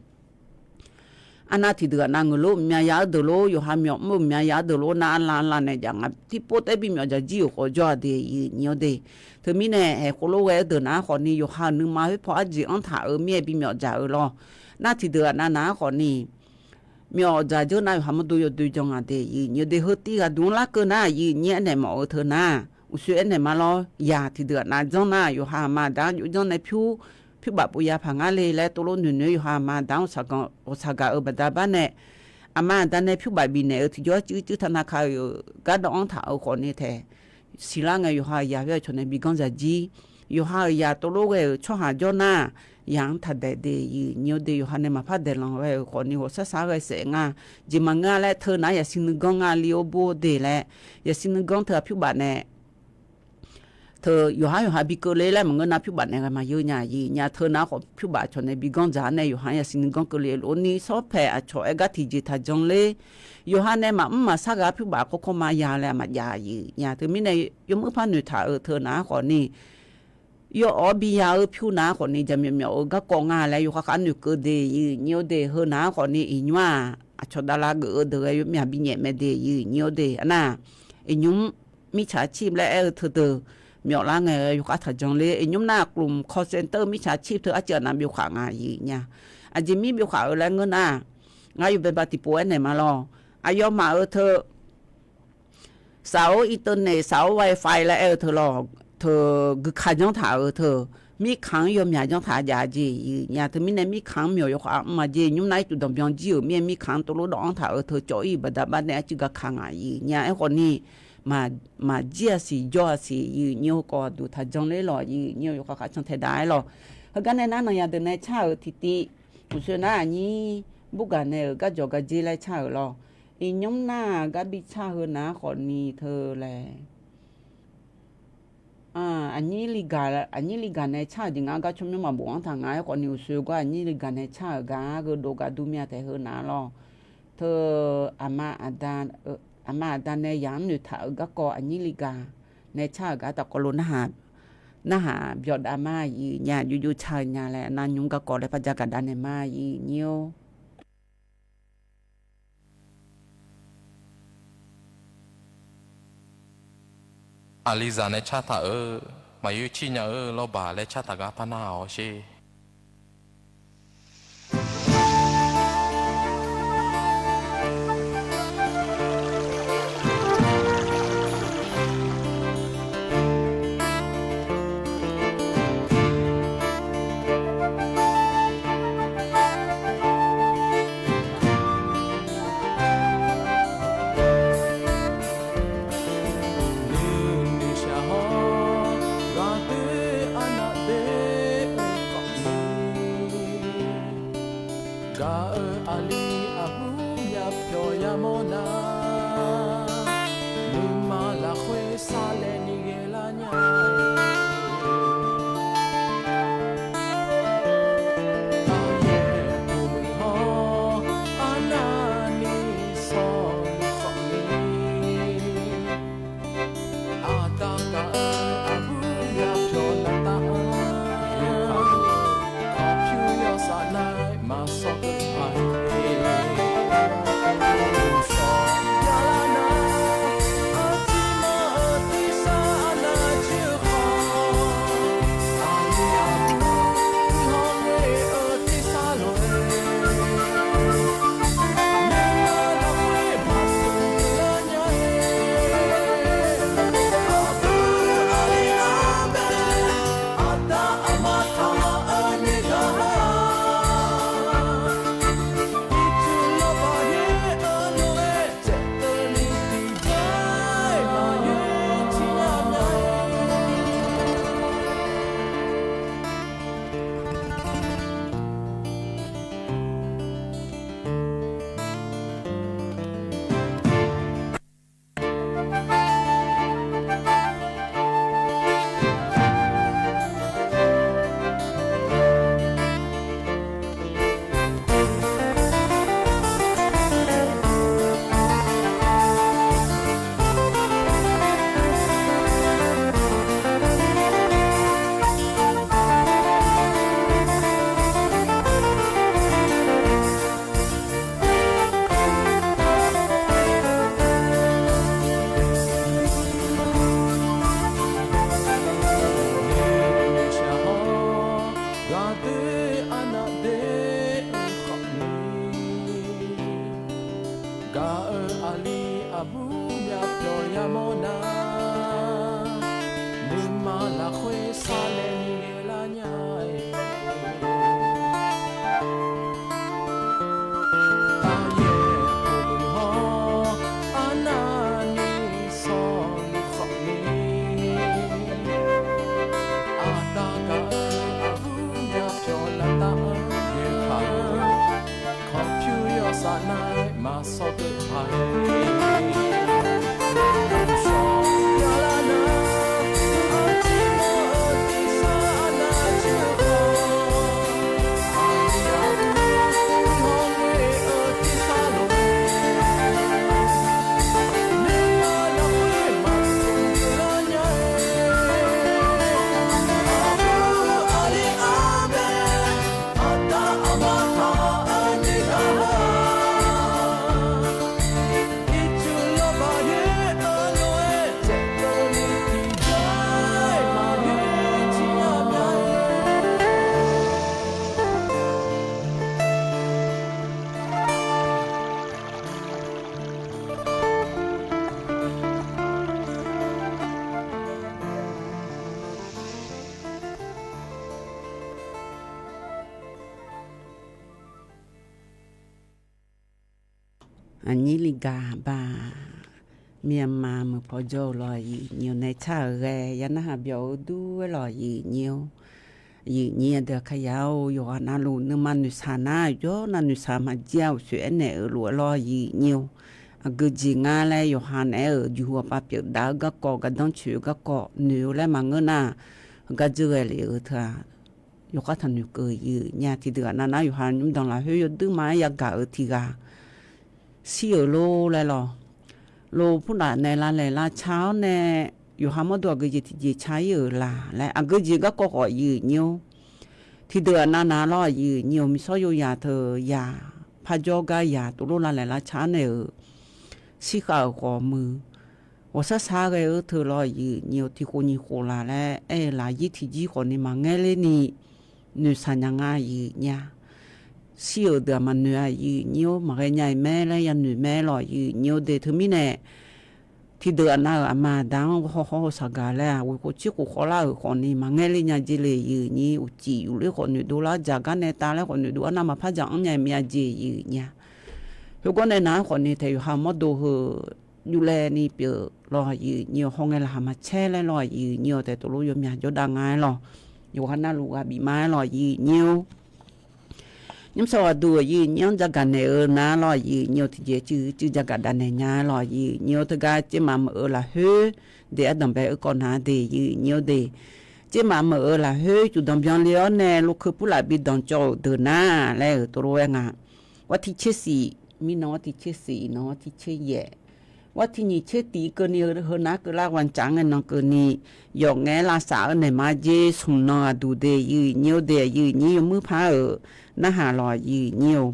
Arnav tiqdeuq ghaq nav ngeuq lof myav ya-eu deuq lof yawqha myawq mr-eu myav ya-eu deuq lof nar arlav arlav nae jaq nga tirpov taef-aer bimyawf dzaq jir-euq khawf jawr-a de aqyuif nyir-or de. Teumirnae haeq khoerlof ghae-eu deuq nav-anr khawfni yawqha-euq nuima khoer paw arjeq anr taq-euq mir-aer bimyawf dzaq-eu lawr. Nar tiqdeuq ghaq nav nav-anr khawfni myawf dzaq jeur nar yawqha mawrdo yawdoer jan nga de aqyuif nyir-or de. Heu tiv ghaq duq-anr larkeuv nar aqyuif nyir aernaeq mawf-eu teu nar, uqshoe aernaeq ma lawr. Yaq tiqdeuq ghaq nav janr nar yawqha aqma aqda-anr jov janr nae pyur, pyur baf pov ya paq ngar le laer tov lof noeq noeq yawqha aqma aqda-anr ghawqshaq gaq-eu baqda bar nae, aqma aqda nae pyur baf bifnaeq-eu tiqjawr cuir cuir taq nav ka-euq gar dawv-anr taq-euq khawfni taeq siqlar ngae yawqha-euq yaq khoer aqcawq nae bi ganr dzaq jir. Yawqha-euq yaq tov lof ghae-euq tsawrhaq jawr nar, yaq-anr taq daeq de aqyuif nyir-or de. Yawqha nae maqpar daeqlanq ghae-euq khawfni ghawqshar shar ghae saef nga. Jeq maqngeur-a laer teu nar yaqsiq nuiganr nga li-or bor de laer, yaqsiq nuiganr teu-aq pyur baf nae teu yawqha yawqha bi keuvle laer maqngeur nar pyur baf nae ghae maqyeur nya aqyuif nyir-a. Teu nar khawf pyur baf aqcawq nae bi ganr dzaq-awr nae yawqha yaqsiq nuiganr keuvle lof-ni sawr paeq aqcawq aer gar tiqjeq taq jan ler. Yawqha nae maqmr maqshar ghaq pyur baf kawrkawr ma ya laer maqjav aqyuif nyir-a. Teumirnae yawmuir par noeqtaq-euq teu nav-anr khawfni yawawr biya-eu pyur nar khawfni jaqmyawf myawf-eu garkawv nga laer yawkhav khav noeqkeuv de, yif nyir-awr de. Heu nar khawfni iqnymr-aq, aqcawq davlav geuf-eu deuq ghae yawmyav binyaf mae de, yif nyir-awr de. Arnar, iqnymr mirtsaq cif laer aer-eu teudeuq myawflar ngae yawkhav taqjan ler. Iqnymr nar-aq, กลุ่ม call center-eu mirtsaq cif teu arciv aqnav byov khaq nga, yif nya. Aqjeq mir byov khaq-eu laer ngeur nar, ngar yawbae ba tiqpov aernaeq ma lawr. Aqyawfmaf-euq teu เสาอินเทอร์เน็ต เสาไวไฟ laer aer-eu teu lawr, teu guika janr taq-euq teu, mirkhanq-anr yawmyaq janr taq jav jeq, yif nya. Teumirnae mirkhanq-anr myawq yawkhav mr-a jeq. Nymr nar ircuf danqbyan jir-euq mir-aer mirkhanq-anr tov lor dawv-anr taq-euq teu cawv-ir baqda baqnaeq arciv gaka ngaq, yif nya. Aerkhawfni, maqjir-a siq jawr-a siq, yif nyir-awr kawv aqduq taqjan ler lawq, yif nyir-awr yawkhav khav cantae dav-aer lawq. Heugar nae nar nanqyaq deuq nae car-euq tiqtiv, uqshoe nar aqnyir burgaq nae-euq garjawq gardzer laer car-euq lawr. Iqnymr nar-aq, gar bi car heu nar khawfni teu laer, aqnyir ligaq, aqnyir ligaq nae car-euq jeq ngar gar tsawrmyanr maqbof-anr taq nga. Aerkhawfni uqshoe gar aqnyir ligaq nae car-euq gar gheudov gaqdur myav taef heu nar lawr. Teu aqma aqda, aqma aqda nae yaq-anr noeqtaq-euq garkawv aqnyir ligaq nae car-euq gar taqkawv lo narhaq, narhaq byawdav ma, yif nya. Jovjov car-eu nya laer nav nymr garkawv laer par ja gaqda naeq ma, yif nyir-or. Aqlizaq nae cartaq-euq, maqyoer cir nya-eu lawrbaq laer cartaq gar par narhaq-awr sher. Nuishaq hawr ghaqdoer arnavdoer-eu khawf, Aqnyir li gaq baq, Myanmar meuq paw jawr-eu lawq, aqyuif nyir-awr nae car-euq ghae ya narhaq byawq-eu dur-aer lawq, aqyuif nyir-awr. Aqyuif nyir aqdui Aqkaqyaq-or, yawqghaq navluf nuima noeqshaq nar, jawr nav noeqshaq maqjir-a uqsoeq aernaeq-euq lof-aer lawq, aqyuif nyir-awr. Aqgeu jeq ngar laer yawqha naeq-aer-euq jeqhu aqpav pyeufdaf-eu garkawv, gardanr coeq-eu garkawv noeq-eu laer maqngeur nar, heugar dzeur ghae lef-euq teu-aq, yawkhav taqnoeq keuv-eu aqyuif nyir-a. Tiqdeuq aqnav nar yawqha nymrdanq lafkhoer yawduir ma-aer yaghaq-euq tiq ghaq shir-euq lor laer lawq. Lof purlaf nae lavlaeq lavca-awr nae, yawqha mawrdo aqgeu jeq tiqjeq ca ir-euq laq laer aqgeu jeq garkawv khawf, aqyuif nyir-awr. Tiqdeuq aqnav naq lawr, aqyuif nyir-awr, miqsawr yawzaq teu yaq, parjawr gar yaq tovlor lavlaeq lavca-awr nae-euq shirkhav-euq khawf muiq, ghawqshar shar ghae-eu teu lawr, aqyuif nyir-awr, tiq khof nyiq khof laq laer aer-eu lafjir tiqjir khawfni maqngaer lerni noeqshaq nya nga, aqyuif nyir-a. Shir-euq deuq-aq maqnoeq-a, aqyuif nyir-awr, maqghae nya-iq mae laer yanoeq mae lawq, aqyuif nyir-awr de. Teumirnae tiqdeuq aqnav-euq aqma aqda-anr haw haw-eu saqgaq laer-aq, ghoeq khof tser khof khawvlar-euq khawfni maqngaer ler nya jeq le, aqyuif nyir. Uqcif yufler khawf noeqdov lar, dzaq gar nae tav laer khawf noeqdov-ar nar, maqpar dzaq-anr nya-iq myav jeq, aqyuif nyir-a. Khoergawr nae naq-anr khawfni taeq yawqha mawrdo heu yuflaeni pyeuf lawq, aqyuif nyir-awr. Hawr ngae laqkhaq maqcaer laer lawq, aqyuif nyir-awr, taeq tovlor yawmyaq jawrdav nga-aer lawq. Yawqha navluf ghaq bif ma-aer lawq, aqyuif nyir-awr. Nymrshawr ghaqduq aqyuif nyir-anr jagaq naeq-eu nar lawr, aqyuif nyir-awr, tiqjeq cuiv cuiv jagaq dav naeq nya-aer lawq, aqyuif nyir-awr. Teugar tsermaf meuq-eu lafkhoer de, ardanqbae-eu kawv nar de, aqyuif nyir-awr de. Tsermaf meuq-eu lafkhoer cufdanq byanle-awr nae lokeu purlaf bi danqcawv-euq deuq nar laer-euq tovlor-aer nga. Wartir tser shif, mirnan wartir tser shif, iqnan wartir tser yaef, wartir nyiq tser tiq keuvni heu nar keuvlar ghaq caf ngae nan keuvni, yawf ngaef-aer lavsav-eu naeq ma jeq smq nan aqduq de, aqyuif nyir-awr de, aqyuif nyir yawmuir par-euq narhaq lawq, aqyuif nyir-awr.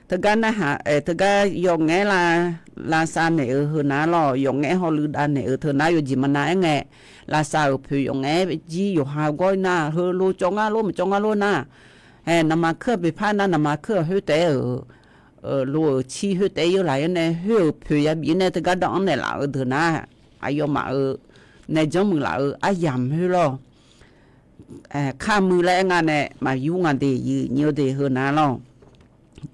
Teugar narhaq, teugar yawf ngaef-aer lavsav naeq-eu heu nar lawq, yawf ngaef-aer hawluiv dav naeq-eu teu nar yawjeq maqnav-aer ngae, lavsav-euq poeq yawf ngaef-aer jir yawqha gawr-ir nar, heulof cawv ngar lor maqcawv ngar lor nar, hae, naqma kuir-aq boeqpar nar, naqma kuir-aq khoer taef-aer-euq, lof-euq cir khoer taef-aer yawlaf-ir nae, khoer-euq poeq yabif-ir nae teugar danr-anr naeqlaf-eu deuq nar, aqyawfmaf-euq nae janrmuiq laf-eu aryamq khoer lawr, kar muiq laer aer nga nae maqyur nga de, aqyuif nyir-awr de, heu nar lawq.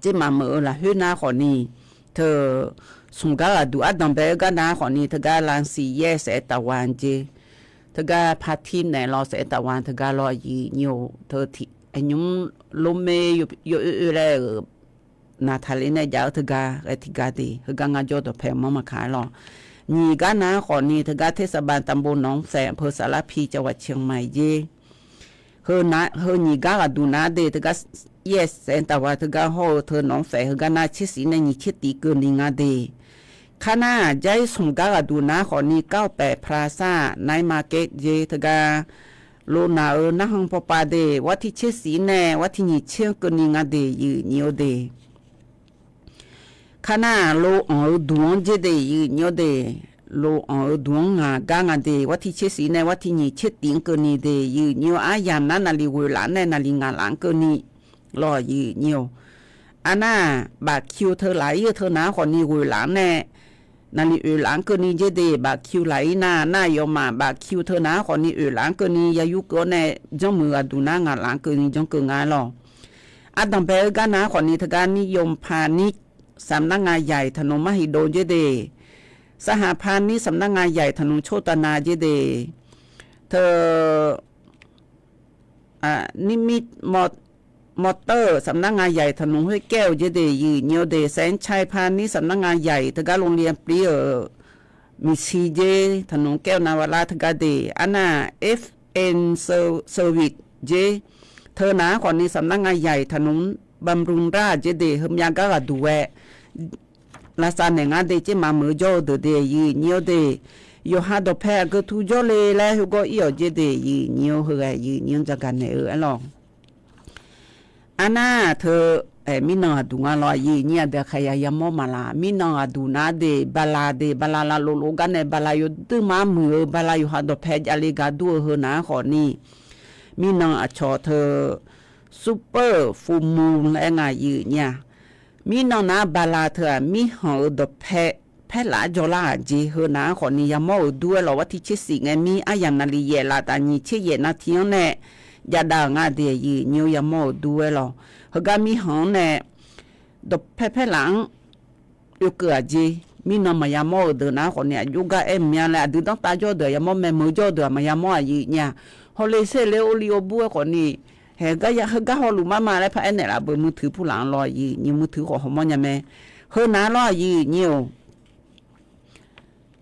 Tsermaf meuq-eu lafkhoer nar khawfni, teu smq gar ghaqduq ardanqbae-eu gar nar khawfni, teugar lavsiq yaer saef-aer taqwa jeq, teugar partir naeq lawr saef-aer taqwa teugar lawr, aqyuif nyir-awr. Teu tiq aqnymr lormaer yawoer oer laer-euq naqtaqler nae jav-eu teugar ghae tiqgar de, heugar ngar jawr dawqpae manr maqkaq-aer lawq. Nyiq gar nar khawfni, teugar tersaqbav tanqbov nawq-anr saef-eu peuq saflar pi cawaq ciq ma-iq jeq, heu nyiq gar ghaqduq nar de, teugar yaer saef-aer taqwa teugar hawr-eu teu nawq-anr saef heugar nar tser shif nae nyiq tser tiq keuvni nga de. Kar nar-aq, jar-ir smq gar ghaqduq nar khawfni, kar-awq paef plasar nar-ir ma ker jeq teugar, lof naq-euq narhan pawpav de, wartir tser shif nae wartir nyiq tser-anr keuvni nga de, aqyuif nyir-awr de. Kar nar-aq, lof anq-eu duq-anr jer de, aqyuif nyir-awr de. Lof anq-eu duq-anr ngaq gar nga de, wartir tser shif nae wartir nyiq tser tiq-anr keuvni de, aqyuif nyir-awr. Aryamq nar naqli ghoeqlaf nae naqli ngaqlaf-anr keuvni lawq, aqyuif nyir-awr. Arnar-aq, bafkiu teu laf-ir-eu teu naq-anr khawfni ghoeqlaf-anr nae naqli oeqlaf-anr keuvni jer de, bafkiu laf-ir nar, nar aqyawfmaf bafkiu teu naq-anr khawfni oeqlaf-anr keuvni ya yur keuv-awr nae janrmuiq ghaqduq nar ngaqlaf-anr keuvni janr keuv nga-aer lawq. Ardanqbae-eu gar nar khawfni teugar nir yawm paq nir samqnar nga yaiq taqnmq marhiq dov jer de, saqhaq paq nir samqnar nga yaiq taqnmq tsawrtav nav jer de, teu nirmir mawrtawr-euq samqnar nga yaiq taqnmq khoerkaer-euq jer de, aqyuif nyir-awr de, saeqcae paq nir samqnar nga yaiq teugar lmqli plir-euq miqshi jer taqnmq kaer-eu nav ghaq lar teugar de, arnar-aq, F N service jer teu naq-anr khawfni samqnar nga yaiq taqnmq bamrmr lar jer de, heumyav gar ghaqduq ghae lavsav naeq ngar de, tsermaf meuq-eu jawr-eu deuq de, aqyuif nyir-awr de. Yawqha dawqpae aqgeu tur jawrle laer khoergawr ir-awq jer de, aqyuif nyir-awr, heughaq aqyuif nyir-anr jagaq naeq-eu aer lawq. Arnar-aq, teu mirnan aqduq nga lawq, aqyuif nyir aqdui aqkaqyaq yamawr maqlaq. Mirnan aqduq nar de, bala de, bala lavlov lov gar nae bala yawduir mar muiq-eu bala yawqha dawqpae javle gar dur-eu heu naq-anr khawfni, mirnan aqcawq teu super fuqmu laer nga, aqyuif nyir-a. Mirnan nar bala teu-aq mirkhanq-euq dawqpae paerlaf-aer jawrlar-aq jeq heu naq-anr khawfni yamawr-euq dur-aer lawq, wartir tser shif ngae mir aryamq naqli yaef laf taf nyiq tser yaef nav tiq-anr nae javdav-euq nga de, aqyuif nyir-awr, yamawr-euq dur-aer lawq. Heugar mirkhanq-anr nae dawqpae paerlaf-anr oekeuv-aq jeq. Mirnan maqya mawr-euq deuq nar khawfni aqjox gar aer mq mya laer aqdui danrtav jawr-eu deuq-aq yamawr mae, meuq jawr-eu deuq-aq maqya mawr-aq jeq nya. Hawle ser ler orli orbur-aer khawfni, hae heugar hawluf mar ma laer paraer naeqlaf beu มือถือ pulaf-anr lawr-aq jeq nya, มือถือ khawf hawmawr nya mae. Heu nar lawr-aq jeq nya-or,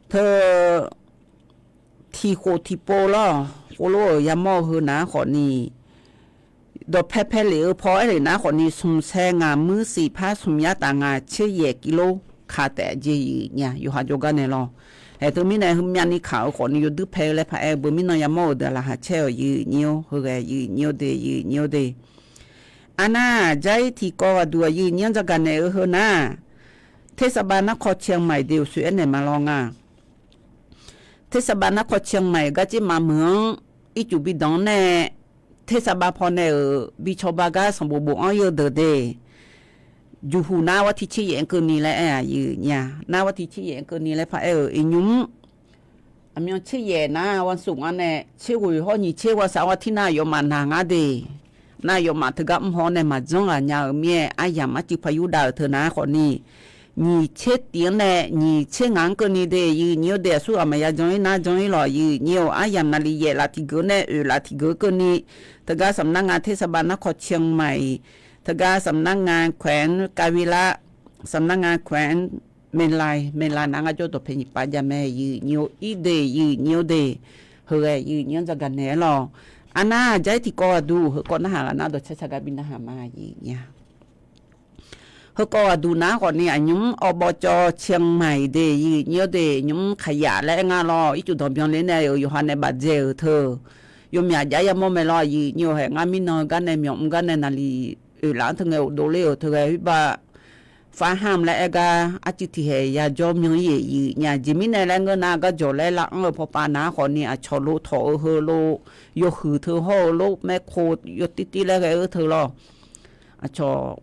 teu tiq khof tiq pov lawr, khoerlof-euq yamawr-eu heu nar khawfni, dawqpae pae lef-eu paw aer lef nar khawfni, smq sae ngaq muir siq par smq yar taf ngaq tser yaef kilo kaq taef jeq nya, yawqha jawrgar nae lawr. Hae teumirnae heumyavni kaq-eu khawfni yawduir pae-eu laer paraer-eu beu mirnan yamawr-euq deuq-aq laqkhaq caer-awq jeq nya-or, heughae jeq nya-or de, jeq nya-or de. Arnar-aq, jair tiqkawv ghaqduq-aq jeq nya-anr jagaq naeq-eu heu nar, เทศบาลนครเชียงใหม่ de uqshoe aernaeq ma lawr nga. เทศบาลนครเชียงใหม่ garjer maqmeuq-anr ircuf bidanq-anr nae, เทศบาล pawnae-euq bi cawba gar sanqbof bof-anr yeu deuq de, juqhuq nar war tir tser yaef-anr keuvni laer aer-aq jeq nya, nar war tir tser yaef-anr keuvni laer paraer-euq iqnymr aqmyan tser yaef nar วันศุกร์ nga nae tser ghoeq hawr nyiq tser วันเสาร์ war tir nar aqyawfmaf naq ngar de. Nar aqyawfmaf teugar mr haw-awr nae maqjanr ghaq nya-euq mir-aer aryamq arcuiv paq yurdav-euq teu nar khawfni, nyiq tser tif-anr nae nyiq tser ngaq-anr keuvni de, jeq nya-or de. Aqsur ghaq maqya jan-ir nar jan-ir lawq, jeq nya-or. Aryamq naqli yaef laf tiqgeuq nae oeq laf tiqgeuq keuvni, teugar สำนักงานเทศบาลนครเชียงใหม่ teugar สำนักงานแขวงกาญจนบุรี สำนักงานแขวงเชียงราย เชียงราย nar ngar jawr dawqpae nyiq pav jav mae, jeq nya-or. Ir de, jeq nya-or de. Heughae jeq nya-anr jagaq naeq-aer lawr. Arnar jair tiqkawv ghaqduq heukawv narhaq ghaq nar dawqcar car gar bi narhaq ma, jeq nya. Heukawv ghaqduq nar khawfni aqnymr อบจ. เชียงใหม่ de, jeq nya-or de. Nymr ขยะ laer aer ngar lawr, ircuf danqbyan ler nae-euq yawqha nae bafdzae-euq teu, yawmyaq jav yamawr mae lawr, jeq nya-or. Hae ngar mirnan heugar nae myawq mr gar nae naqli oeq laf-anr teu ngae ghofdov ler-euq teu ghae-ir ba ฟาร์ม laer aer gar arcuiv tiqhaeq yajawr myan-ir-eq, jeq nya. Jeq mirnae laer ngeur nar garjawq laer lav-anr-eu pawpav nar khawfni aqcawq lo tawq-eu heulof, yawhuiq teu hawr-eu lof, แมคโคร yawtir tir laer ghae-eu teu lawr. Aqcawq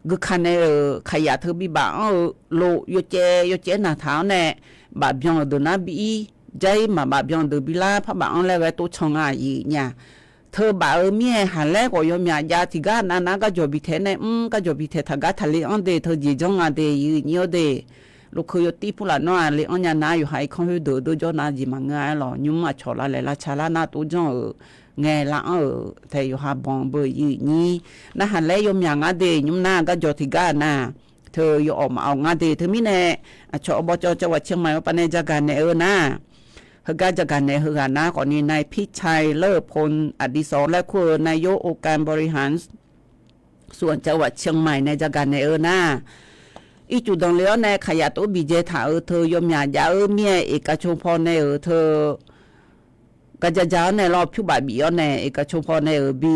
guikaq nae-euq ขยะ teu bibaf anr-eu lof yawcaev yawcaev naqtaq-anr nae, bafbyan-euq deuq nar bi-ir, jair maqbaf byan deuq bi lar par baf anr laer ghae tov can nga, jeq nya. Teu baf-eu mir-aer haqlaer khawf yawmyaq jav tiqgar nav nar garjawq bi taeq nae mr, garjawq bi taeq taqgar taqle anr de, teu jeq janr nga de, jeq nya-or de. Lokeu yawtir purlaf nawr-aq le anr nya nar yawqha irkanr khoerdeuq deur jawr nar jeq maqngeur-a aer lawq. Nymr aqcawq lavlaeq lavca lar nar tov janr-euq ngae lav anr-euq tae yawqha banq-eu beu, jeq nya. Nar haqlaer yawmyaq ngar de, nymr nar garjawq tiqgar nav teu yawawf maqawf ngar de. Teumirnae aqcawq อบจ. จังหวัดเชียงใหม่ pawpav nae jagaq naeq-eu nar, heugar jagaq naeq heughaq nar khawfni นายพิชัย เลิศพลอดิศร laer kur-eu นายกองค์การบริหารส่วนจังหวัดเชียงใหม่ nae jagaq naeq-eu nar, ircuf danqle-awr nae ขยะ tov biqdzae taq-euq teu yawmyaq jav-eu mir-aer เอกชน pawnae-euq teu garjaja-awr nae lawr pyur baf bif-awr nae เอกชน pawnae-euq bi,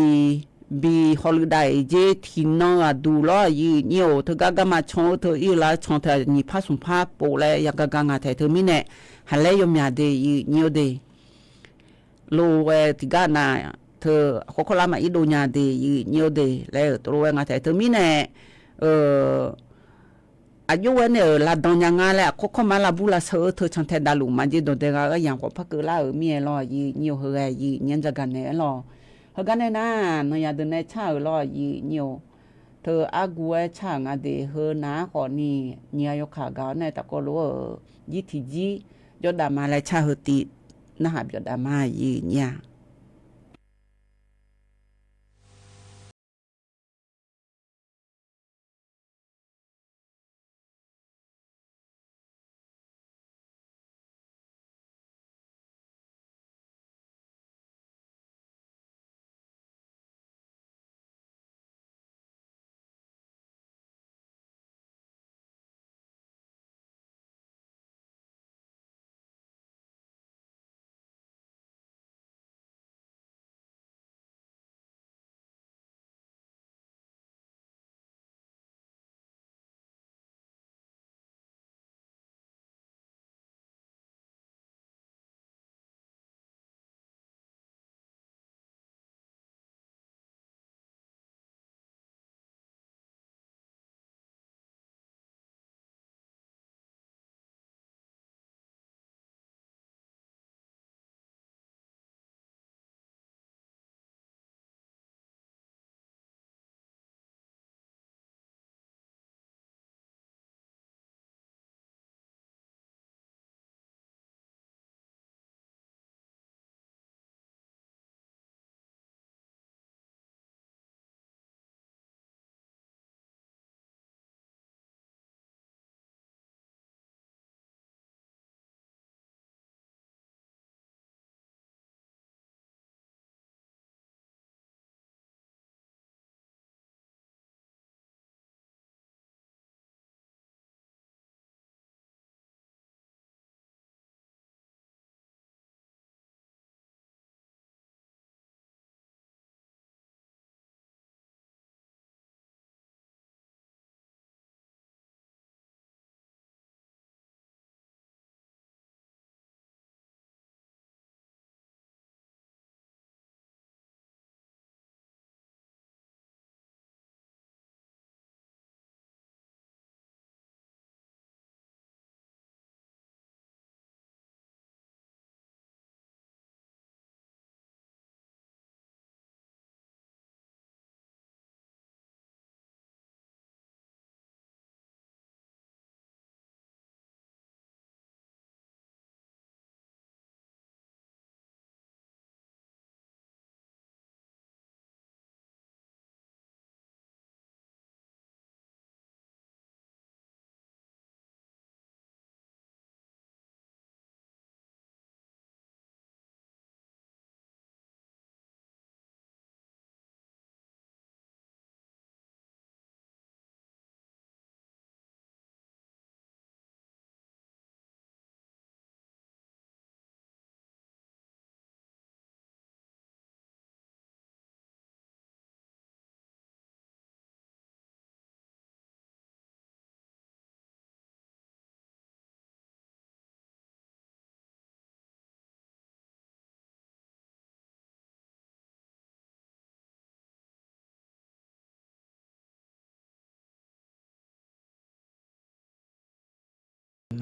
bi hawluiv dav-iq jer tiqnan ghaqduq lawr, jeq nya-or. Teugar garma can-eu teu ir-eu lar can teu nyiq par smq par pov laer yagar gar nga taeq teumirnae haqlaer yawmyaq de, jeq nya-or de. Lof-aer tiqgar nav teu aqkawr kawrlar maqir dov nya de, jeq nya-or de laer-euq tov lof-aer nga taeq teumirnae aqjox ghae nae-euq lavdan nya nga laer aqkawr kawrma lavbur lavsheu-eu teu cantae davluf maqjeq dawqdae gha-eu aryamq khawf par keuvlar-euq mir-aer lawr, jeq nya-or. Heughae jeq nya-anr jagaq naeq-aer lawq. Heugar nae nar nanyaf deuq nae car-euq lawr, jeq nya-or. Teu argu-aer car-euq nga de. Heu nav-ar khawfni nyiq ghaq yawkaq gaq-awr nae tafkawv lof-euq jir tiqjir jawrdav ma laer car heu tiv narhaq byawf dav ma, jeq nya.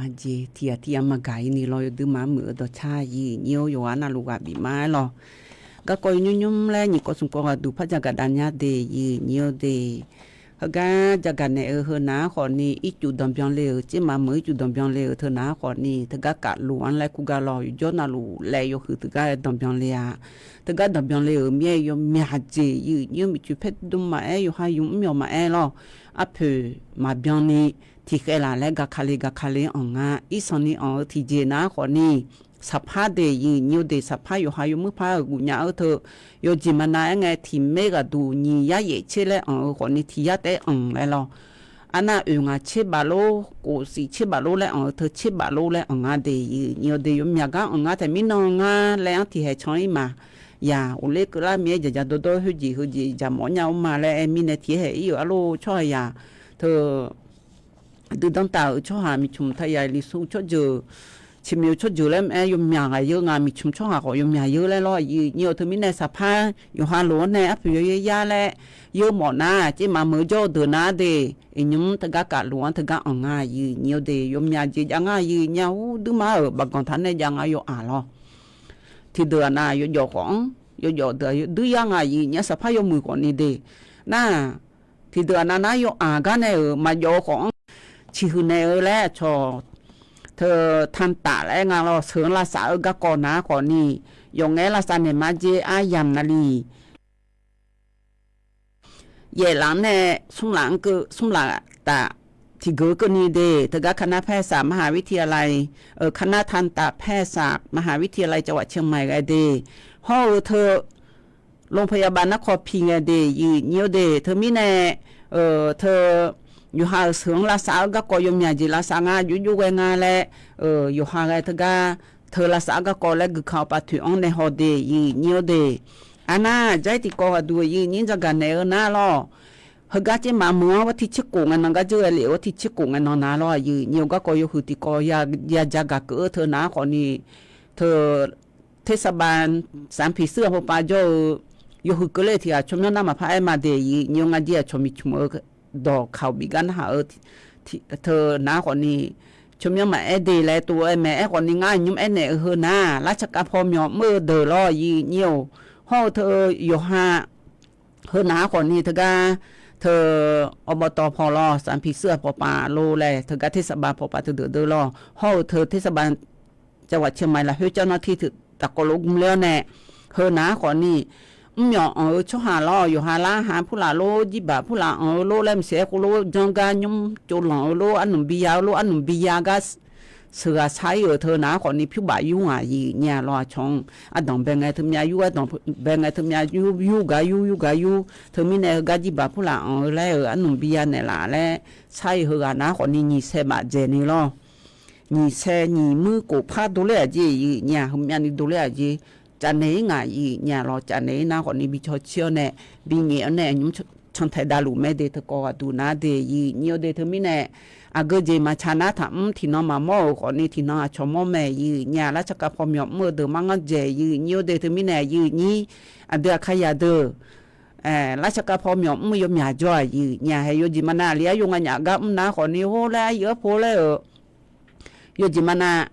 Aqjeq tiq ghaq tiq ghaq maqgaq-ir ni lawr, yawduimaf-anr muiq-eu dawqcar yiq nyir-awr yawqghaq navluf ghaq bif mar-aer lawr. Garkawv nymrnymr laer nyiq kawv smq kawv ghaq duq par jagaq dav nya de yiq nyir-awr de. Heugar jagaq naeq-eu heu nav-anr khawfni ircuf danqbyan le-euq, tsermaf meuq ircuf danqbyan le-euq teu nav-anr khawfni teugar kafluf-anr laer kur gar lawr, yawqjawr navluf laev yawhuiq teugar danqbyan le-a. Teugar danqbyan le-euq mir-aer yawmyaq jeq yiq nyir-awr miqcoeq paer dm maqaer, yawqha yumq mr myawq maqaer lawr. Arpoeq maqbyan ni tiqkhaeq laf laer gaqkale gaqkale anr nga. Irsanqni anr-eu tiqjeq nav-anr khawfni saqpar de yiq nyir-awr de, saqpar yawqha yawmuir par-euq gufnya-eu teu yawjeq maqnav aer ngae, tiq maer ghaqduq nyiq yar yaef tser laer anr-eu khawfni tiq yar taef-aer anr laer lawr. Arnav oeq ngaq tser baf lor, kof siq tser baf lor laer anr-eu teu tser baf lor laer anr nga de yiq nyir-awr de, yawmyaq gar anr nga taeq mirnan ngar laer-anr tiqhaeq can-ir ma. Yaq, uqler keuvlar mir-aer jaqjaq dawrdawr khoerjeq heujeq jaqmawf nya-eu ma laer aer mirnae tiq-aer haeq-ir-euq arlor tsawrhaq yaq teu aqdui danrtav-euq tsawrhaq miqcmq tayaq liqsu tsawrjeuq, ciqmyoeq tsawrjeuq laer maqaer yawmyaq ghaq yeur nga, miqcmq tsawrhaq khawf yawmyaq yeur laer lawr yiq nyir-awr teu mirnae saqpar yawqha lof-anr nae arpoeq yawyaer yar laer yeur mawf nar, tsermaf meuq-eu jawr-eu deuq nav-ar de, iqnymr teugar kafluf-anr teugar anr nga yiq nyir-awr de, yawmyaq jeq jav nga yiq nyir-awr, duirmar-euq baqganq taq nae jav nga yawf-aq lawr. Tiqdeuq-aq nav yawjawf khawf-anr yawjawf deuq-aq duir yar nga yiq nyir-awr, saqpar yawmuiq khawfni de nar, tiqdeuq-aq nav nar yawf-aq gar nae-euq maqjawf-eu khawf-anr ciqhuiq naeq-eu laer aqcawq teu tantaf laer nga lawr, sheuq-anr lavsav-eu garkawv nav-ar khawfni yawf ngae-aer lavsav naeq ma jer, aryamq navliq yaeflaf-anr nae smrlaf-anr keuv smrlaf taf tiqgeuf keuvni de, teugar คณะแพทยศาสตร์มหาวิทยาลัย คณะทันตแพทยศาสตร์มหาวิทยาลัยจังหวัดเชียงใหม่ ghae de, hawr-eu teu โรงพยาบาลนครพิงค์ ghae de yiq nyir-awr de, teumirnae teu yawqha-euq sheuq-anr lavsav-eu garkawv yawmyaq jeq lavsav nga, jovjov ghae nga laer yawqha ghae teugar teu lavsav-eu garkawv laer guiqka-awr paf toeq-anr nae haw de yiq nyir-awr de. Arnar, jair tiqkawv ghaqduq yiq nyir jagaq naeq-eu nar lawr, heugar tsermaf meuq-anr วันที่ tserkof ngae nan gar dzeur ghae lef-eu วันที่ tserkof ngae nan nav lawr yiq nyir-awr, garkawv yawhuiq tiqkawv ya jagaq keuv-eu teu nav-ar khawfni teu เทศบาลสามผีเสื้อ pawpav jawr-eu yawhuiq keuvle tiq ghaq tsawrmyanr nar maqpar aer ma de yiq nyir-awr, ngar jir aqcawq miqcmq-eu dawq kaq-awq bif gar narhaq-eu teu nav-ar khawfni tsawrmyanr maqaer de laer tov-aer mae. Aerkhawfni ngar aqnymr aernaeq-eu heu nar, lartsaqkav paw myawf mr-eu deuq lawr yiq nyir-awr, hawr-eu teu yawqha heu nav-ar khawfni teugar teu อบต. paw lawr, สามผีเสื้อ pawpav lor laer teugar เทศบาล pawpav teudeuq deuq lawr, hawr-eu teu เทศบาลจังหวัดเชียงใหม่ lafkhoer เจ้าหน้าที่ taqkawv lof gmler-awr nae, heu nav-ar khawfni mrmyawq anq-eu tsawrhaq lawr, yawqha larhaq purlaf lor, jirbaq purlaf anq-eu lor laer maqsiq-aer khoerlof janr gar nymr tsovlanq-eu lor, arnmq biya-eu lor, arnmq biya gar sheuqghaq shar-ir-euq teu nav-ar khawfni pyurbaf yur ngaq yiq nyir-a lawr, aqcawq-anr ardanq bae ngae teumyav yur, ardanq bae ngae teumyav yur, yur gaq yur, yur gaq yur. Teumirnae heugar jirbaq purlaf anq-eu laer-euq arnmq biya naeqlaf laer shar-ir heughaq nav-ar khawfni nyiq sae baf dzaeq ni lawr. Nyiq sae nyiq muir kof par dovler-aq jeq yiq nyir-a, heumyav ni dovler-aq jeq, cafnaeq-ir ngaq yiq nyir-a lawr, cafnaeq-ir nar khawfni bi cawcir-awr nae, bi nyaef-awr nae aqnymr cantae davluf mae de, teukawv ghaqduq nar de yiq nyir-awr de. Teumirnae aqgeu jeq maqtsaq nar taqmr, tiqnan maqmawr-euq khawfni tiqnan aqcawq mawr mae yiq nyir-a, lartsaqkav paw myawf mr-eu deuq mar ngar dzaeq yiq nyir-awr de. Teumirnae yiq nyir aqdui aqkaqyaq deuq lartsaqkav paw myawf mr-eu yawmyaq jawr-aq yiq nyir-a, haeq yawjeq maqnav aqli ar yo nganyaf gar mr nar khawfni hawr laer aryuif arpov laer-euq yawjeq maqnav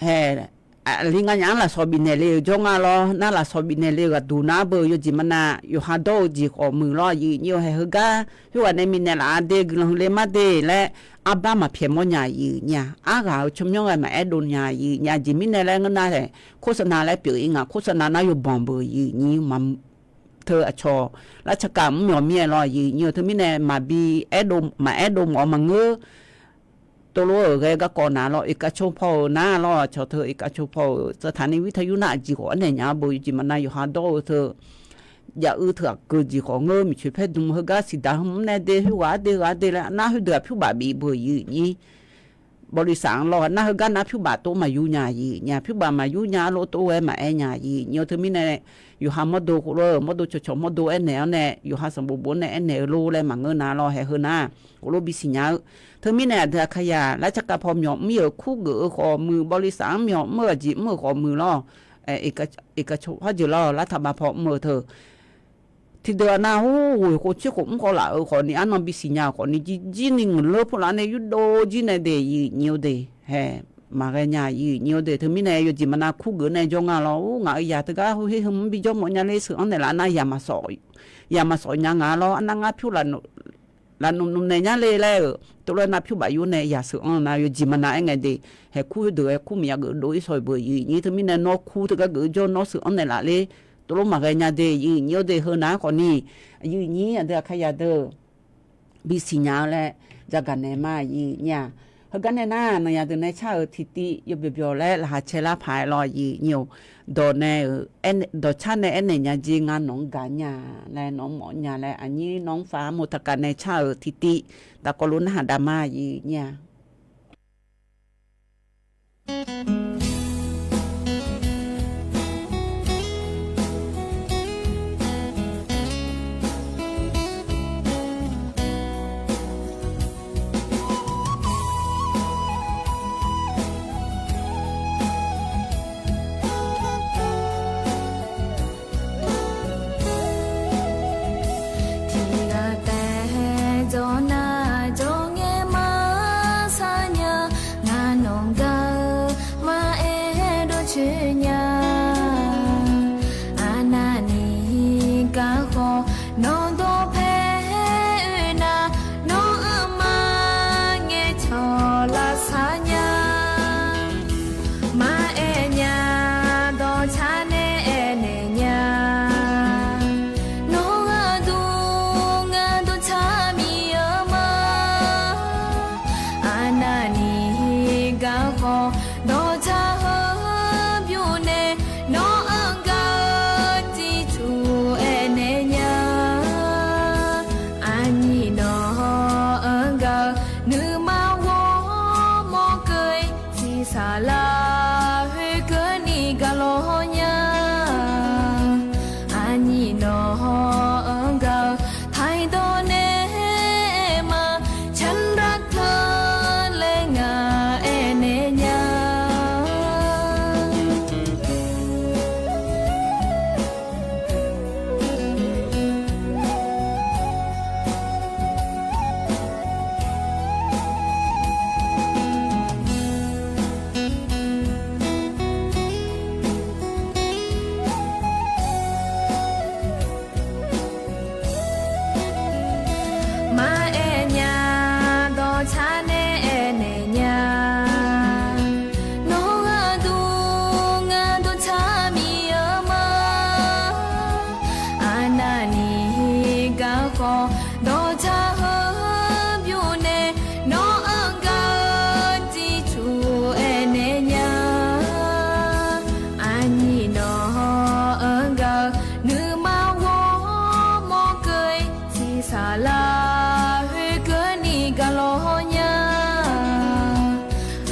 haeq aqli nganyaf-anr lafsawq bifnaeq le-euq jawr nga lawr. Nar lafsawq bifnaeq le-euq ghaqduq nar beu yawjeq maqnav yawqha dawr-eu jeq khawf muiq lawr yiq nyir-awr, haeq heugar khoerghaq nae bifnaeq laf-a de, guiqlanq huiq le mar de laer arbar maqpyaeq mawrnya yiq nyir-a, arghaq-euq tsawrmyanr ghae maqaer dov nya yiq nyir-a. Aqjeq mirnae laer ngeur nar haeq โฆษณา laer pyeuf-ir nga, โฆษณา nar yawbanq beu yiq nyir-a. Teu aqcawq lartsaqkav mr myawq mir-aer lawr yiq nyir-eu. Teumirnae maqbi aerdov maqaer dov mawf-eu maqngeur. Tov lof-euq ghae garkawv nav lawr, iqkaqco paw-euq nar lawr, aqcawq teu iqkaqco paw-euq สถานีวิทยุ nar aqjeq khawf arnaeq nya-ar beu, yawjeq maqnav yawqha dawr-eu teu jav-eu teu aqgeu jeq khawf ngeur, miqcoeq paer dm heugar siqdaq hmq-anr nae de, khoerghaq-ar de ghaq-ar de laer nar khoerdeuq-aq pyurbav bif beu yiq nyir. บริษัท-anr lawr nar heugar nar pyurbav tov maqyur nya yiq nyir-a, pyurbav maqyur nya-ar lof tov-aer maqaer nya yiq nyir-a. Teumirnae yawqha mawrdo khoerlof-euq mawrdo cawqcawq mawrdo aernaeq-awr nae, yawqha sanqbof bof-anr nae aernaeq-eu lor laer maqngeur nar lawr, haeq heu nar khoerlof bisiq nya-eu. Teumirnae aqdui aqkaqyaq lartsaqkav paw myawf mr-euq kurgeuf-eu khawf muiq, บริษัท-anr myawf mr-eu aqjeq mr-euq khawf muiq lawr. Iqkaqco par jeuq lawr, lartaq bav paw mr-eu teu Tiqdeuq-aq nav, hur ghoeq khof tser khof mr khawf laf-euq khawfni, arnan bisiq nya-euq khawfni, jirjir ni ngeuqleur pulav nae yurdov jir nae de, yiq nyiq-eu de, hae, maqghae nya, yiq nyiq-eu de. Teumirnae yawqjeq maqnav kurgeuf nae jawr nga lawr. Ur, ngaq-euq yaq teugar hu her heu mr bijawr mawf nya ler sheuq-anr naeqlaf nar, yaq maqsawf nya lawr. Arnar ngar pyur lafnmq nmq naeq nya le laer-euq tov lof-aer nar pyur baf yur nae yaq sheuq-anr nar, yawqjeq maqnav aer ngae de. Haeqkur heudeuq haeqkur maqya geuf dov-ir shaw-eu beuq, yiq nyiq-eu teumirnae nawr kur teugar geuf jawr nawr sheuq-anr naeqlaf ler tov lof maqghae nya de, yiq nyiq-eu de. Heu nav-aer khawfni, yiq nyiq aqdui aqkar yadeuq bisiq nya-eu laer jagaq naeq ma, yiq nyiq-aq. Heugar nae nar, nawq yaqdeuq nae car-euq tiqtiv yawbyawq byawq laer laqkhaq cae lar paq-aer lawr, yiq nyiq-or. Dawq nae-euq, dawqcar nae aernaeq nya jeq nga nawq-anr gaq nya laer nawq-anr mawf nya laer, aqnyir nawq-anr far armo taqkav nae car-euq tiqtiv daqkawv lof narhaq dav ma, yiq nyiq-aq. Tiqghaq taef jawr nar jawrngae maqsar nya, ngar nawq gaq-eu maqaer dawrcoeni-a. Arnavni garkawv nawq dawqpae oe nar, nawq-anr maqngae cawq lavsar nya. Maqaer nya, dawqcar nae aernaeq nya. Nawq-anr aqduq ngar dawqcar mir-eu ma. Arnavni garkawv dawqcar heu bymr nae, nawq-anr gaq-eu tiqcuq aernaeq nya. Aqnyir nawq-anr gaq-eu nuima ghawrmawr keuv-ir, tiqsaq lar khoerkeuvni gaq lawr nya. Aqnyir nawq-anr gaq-eu taqdawq nae ma, canraq teu laer ngaq aernaeq nya. Maqaer nya, dawqcar nae aernaeq nya. Nawq-anr aqduq ngar dawqcar mir-eu ma. Arnavni garkawv dawqcar heu bymr nae, nawq-anr gaq-eu tiqcuq aernaeq nya. Aqnyir nawq-anr gaq-eu nuima ghawrmawr keuv-ir, tiqsaq lar khoerkeuvni gaq lawr nya.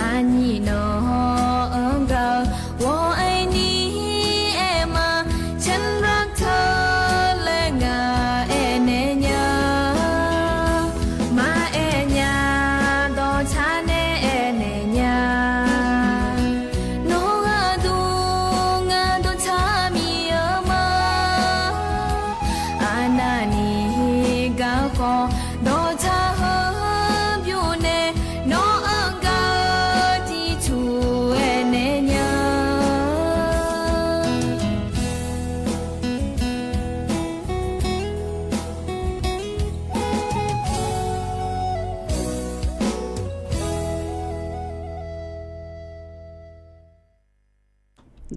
Aqnyir nawq-anr gaq-eu ghawq aerni aer ma, canraq teu laer ngaq aernaeq nya. Maqaer nya, dawqcar nae aernaeq nya. Nawq-anr aqduq ngar dawqcar mir-eu ma. Arnavni garkawv dawqcar heu bymr nae, nawq-anr gaq-eu tiqcuq aernaeq nya.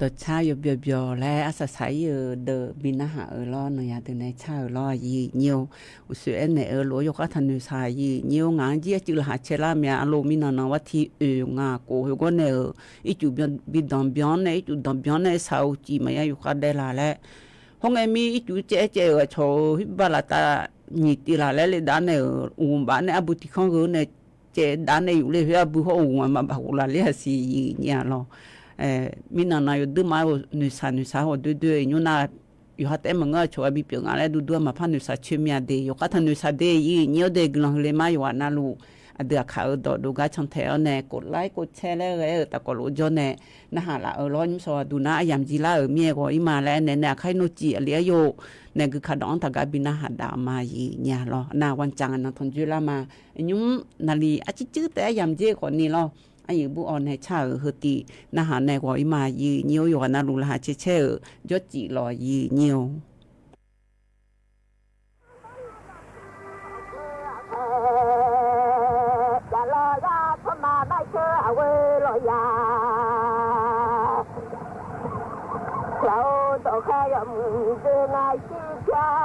Dawqcar yawbyawq byawq laer arsaq saq-ir-eu deuq bi narhaq-euq lawr, nawq yaqdeuq nae car-euq lawr, yiq nyiq-or. Uqshoe aernaeq-eu lof-aer yawkhav taqnoeq saq, yiq nyiq-or. Ngaq-anr jir arcuiv laqkhaq cae lar mya, aqloq mirnan nan war tiq oeq ngaq khof heugawr nae-euq ircuf bi danqbyan-anr nae, ircuf danqbyan-anr nae shaq-eu ciq maqya yawkhav daev laq laer. Hawr ngae mir ircuf caev-aer caev-euq aqcawq-euq hirbav laftav nyiq tiv laq laer le dav nae-euq uqmq baf nae arbu tiq kanr gheu nae caev dav nae yuf le khoer arbu hawr uqmq-aq maqbaf ghoflaf ler-aq siq, yiq nyiq-a lawr. Mirnan nan yawduir ma-aer noeqshaq noeqshaq hawq doer doer-eu nymr nar, yawqha taef-aer maqngeur-a, aqcawq-a bipyeuf nga laer dur dur-a maqpar noeqshaq coer mya de, yawkhav taqnoeq shaq de, yiq nyiq-or de. Guiqlanq huiq le ma, yawqghaq navluf aqdui aqkaq-euq dawqdov gar cantaeq-awr nae กดไลค์ กดแชร์ laer ghae-aer-euq taf kawv lof jawr nae narhaq laf-eu lawr. Nymr sawq duq nar aryamq jir lar-euq mir-aer ghawq-ir ma laer aernaeq nae aqkar-ir nawr cif aqli-aer yawq nae guikaq dawq-anr taqgar bi narhaq daf-eu ma. Yiq nyiq-a lawr nar วันจันทร์ aqnan tanrjoer lar ma. Nymr naqli arcir cuir taef-aer yamq dzer khawfni lawr. Aryuif bur-awr nae car-euq heu tiv narhaq nae ghawq-ir ma. Yiq nyiq-or yawqghaq navluf laqkhaq caer caer-euq jawrcif lawq. Yiq nyiq-or. Yaqlawq yar tsawrmaf marsher aqghoe lawq ya. Pyaq-or dawqkhaer yawmuiq dzoer ngar shir pyar.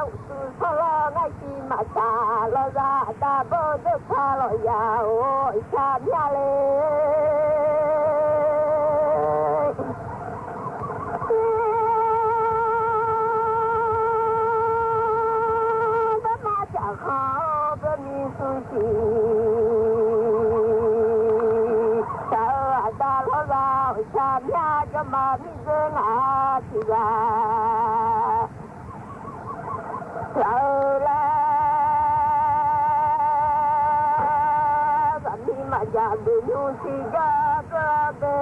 Uqduq shawrlawr ngar shiq maqtsaq lawq za aqda bawr dzoer ka lawq ya-or iqshaq myar le. Dawrma jaqkhanq-awr bawrni suq siq. Shaq-eu aqda lawr za-awq shaq myar jawrma miqdzer ngaq-a tiq ghaq. Shaq-eu laer zaqmiq maqjaq boeqnymr tiq gar dawr-a bae.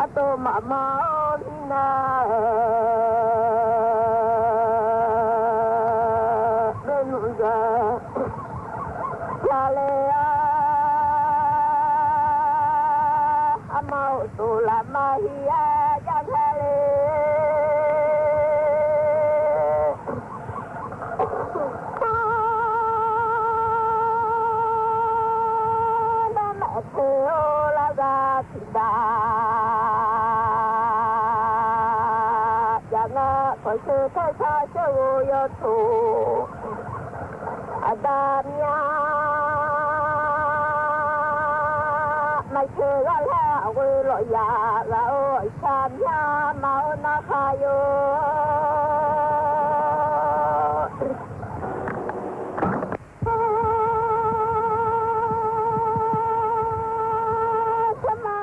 Artov maqma-awr mirnae bae nmr zae. Yale-a, arma uqtov lafma hir-aer jav nae le. Nar maeq teq-or lar za tiq daq. Jav ngar kawqsheu taershar sheuqghof yawtoq. Aqda mya maeq teq ghar laer aqghoe lawq ya ghaq-or iqshaq mya ma-or narkhaq yo. Tama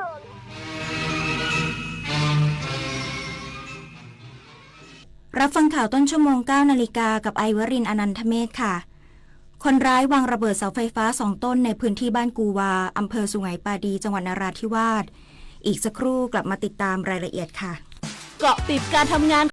รับฟังข่าวต้นชั่วโมง เก้านาฬิกา กับ ไอวรินทร์ อนันทเมธค่ะ คนร้ายวางระเบิดเสาไฟฟ้าสองต้นในพื้นที่บ้านกูวา อำเภอสุไหงปาดี จังหวัดนราธิวาส อีกสักครู่กลับมาติดตามรายละเอียดค่ะ เกาะติดการทำงาน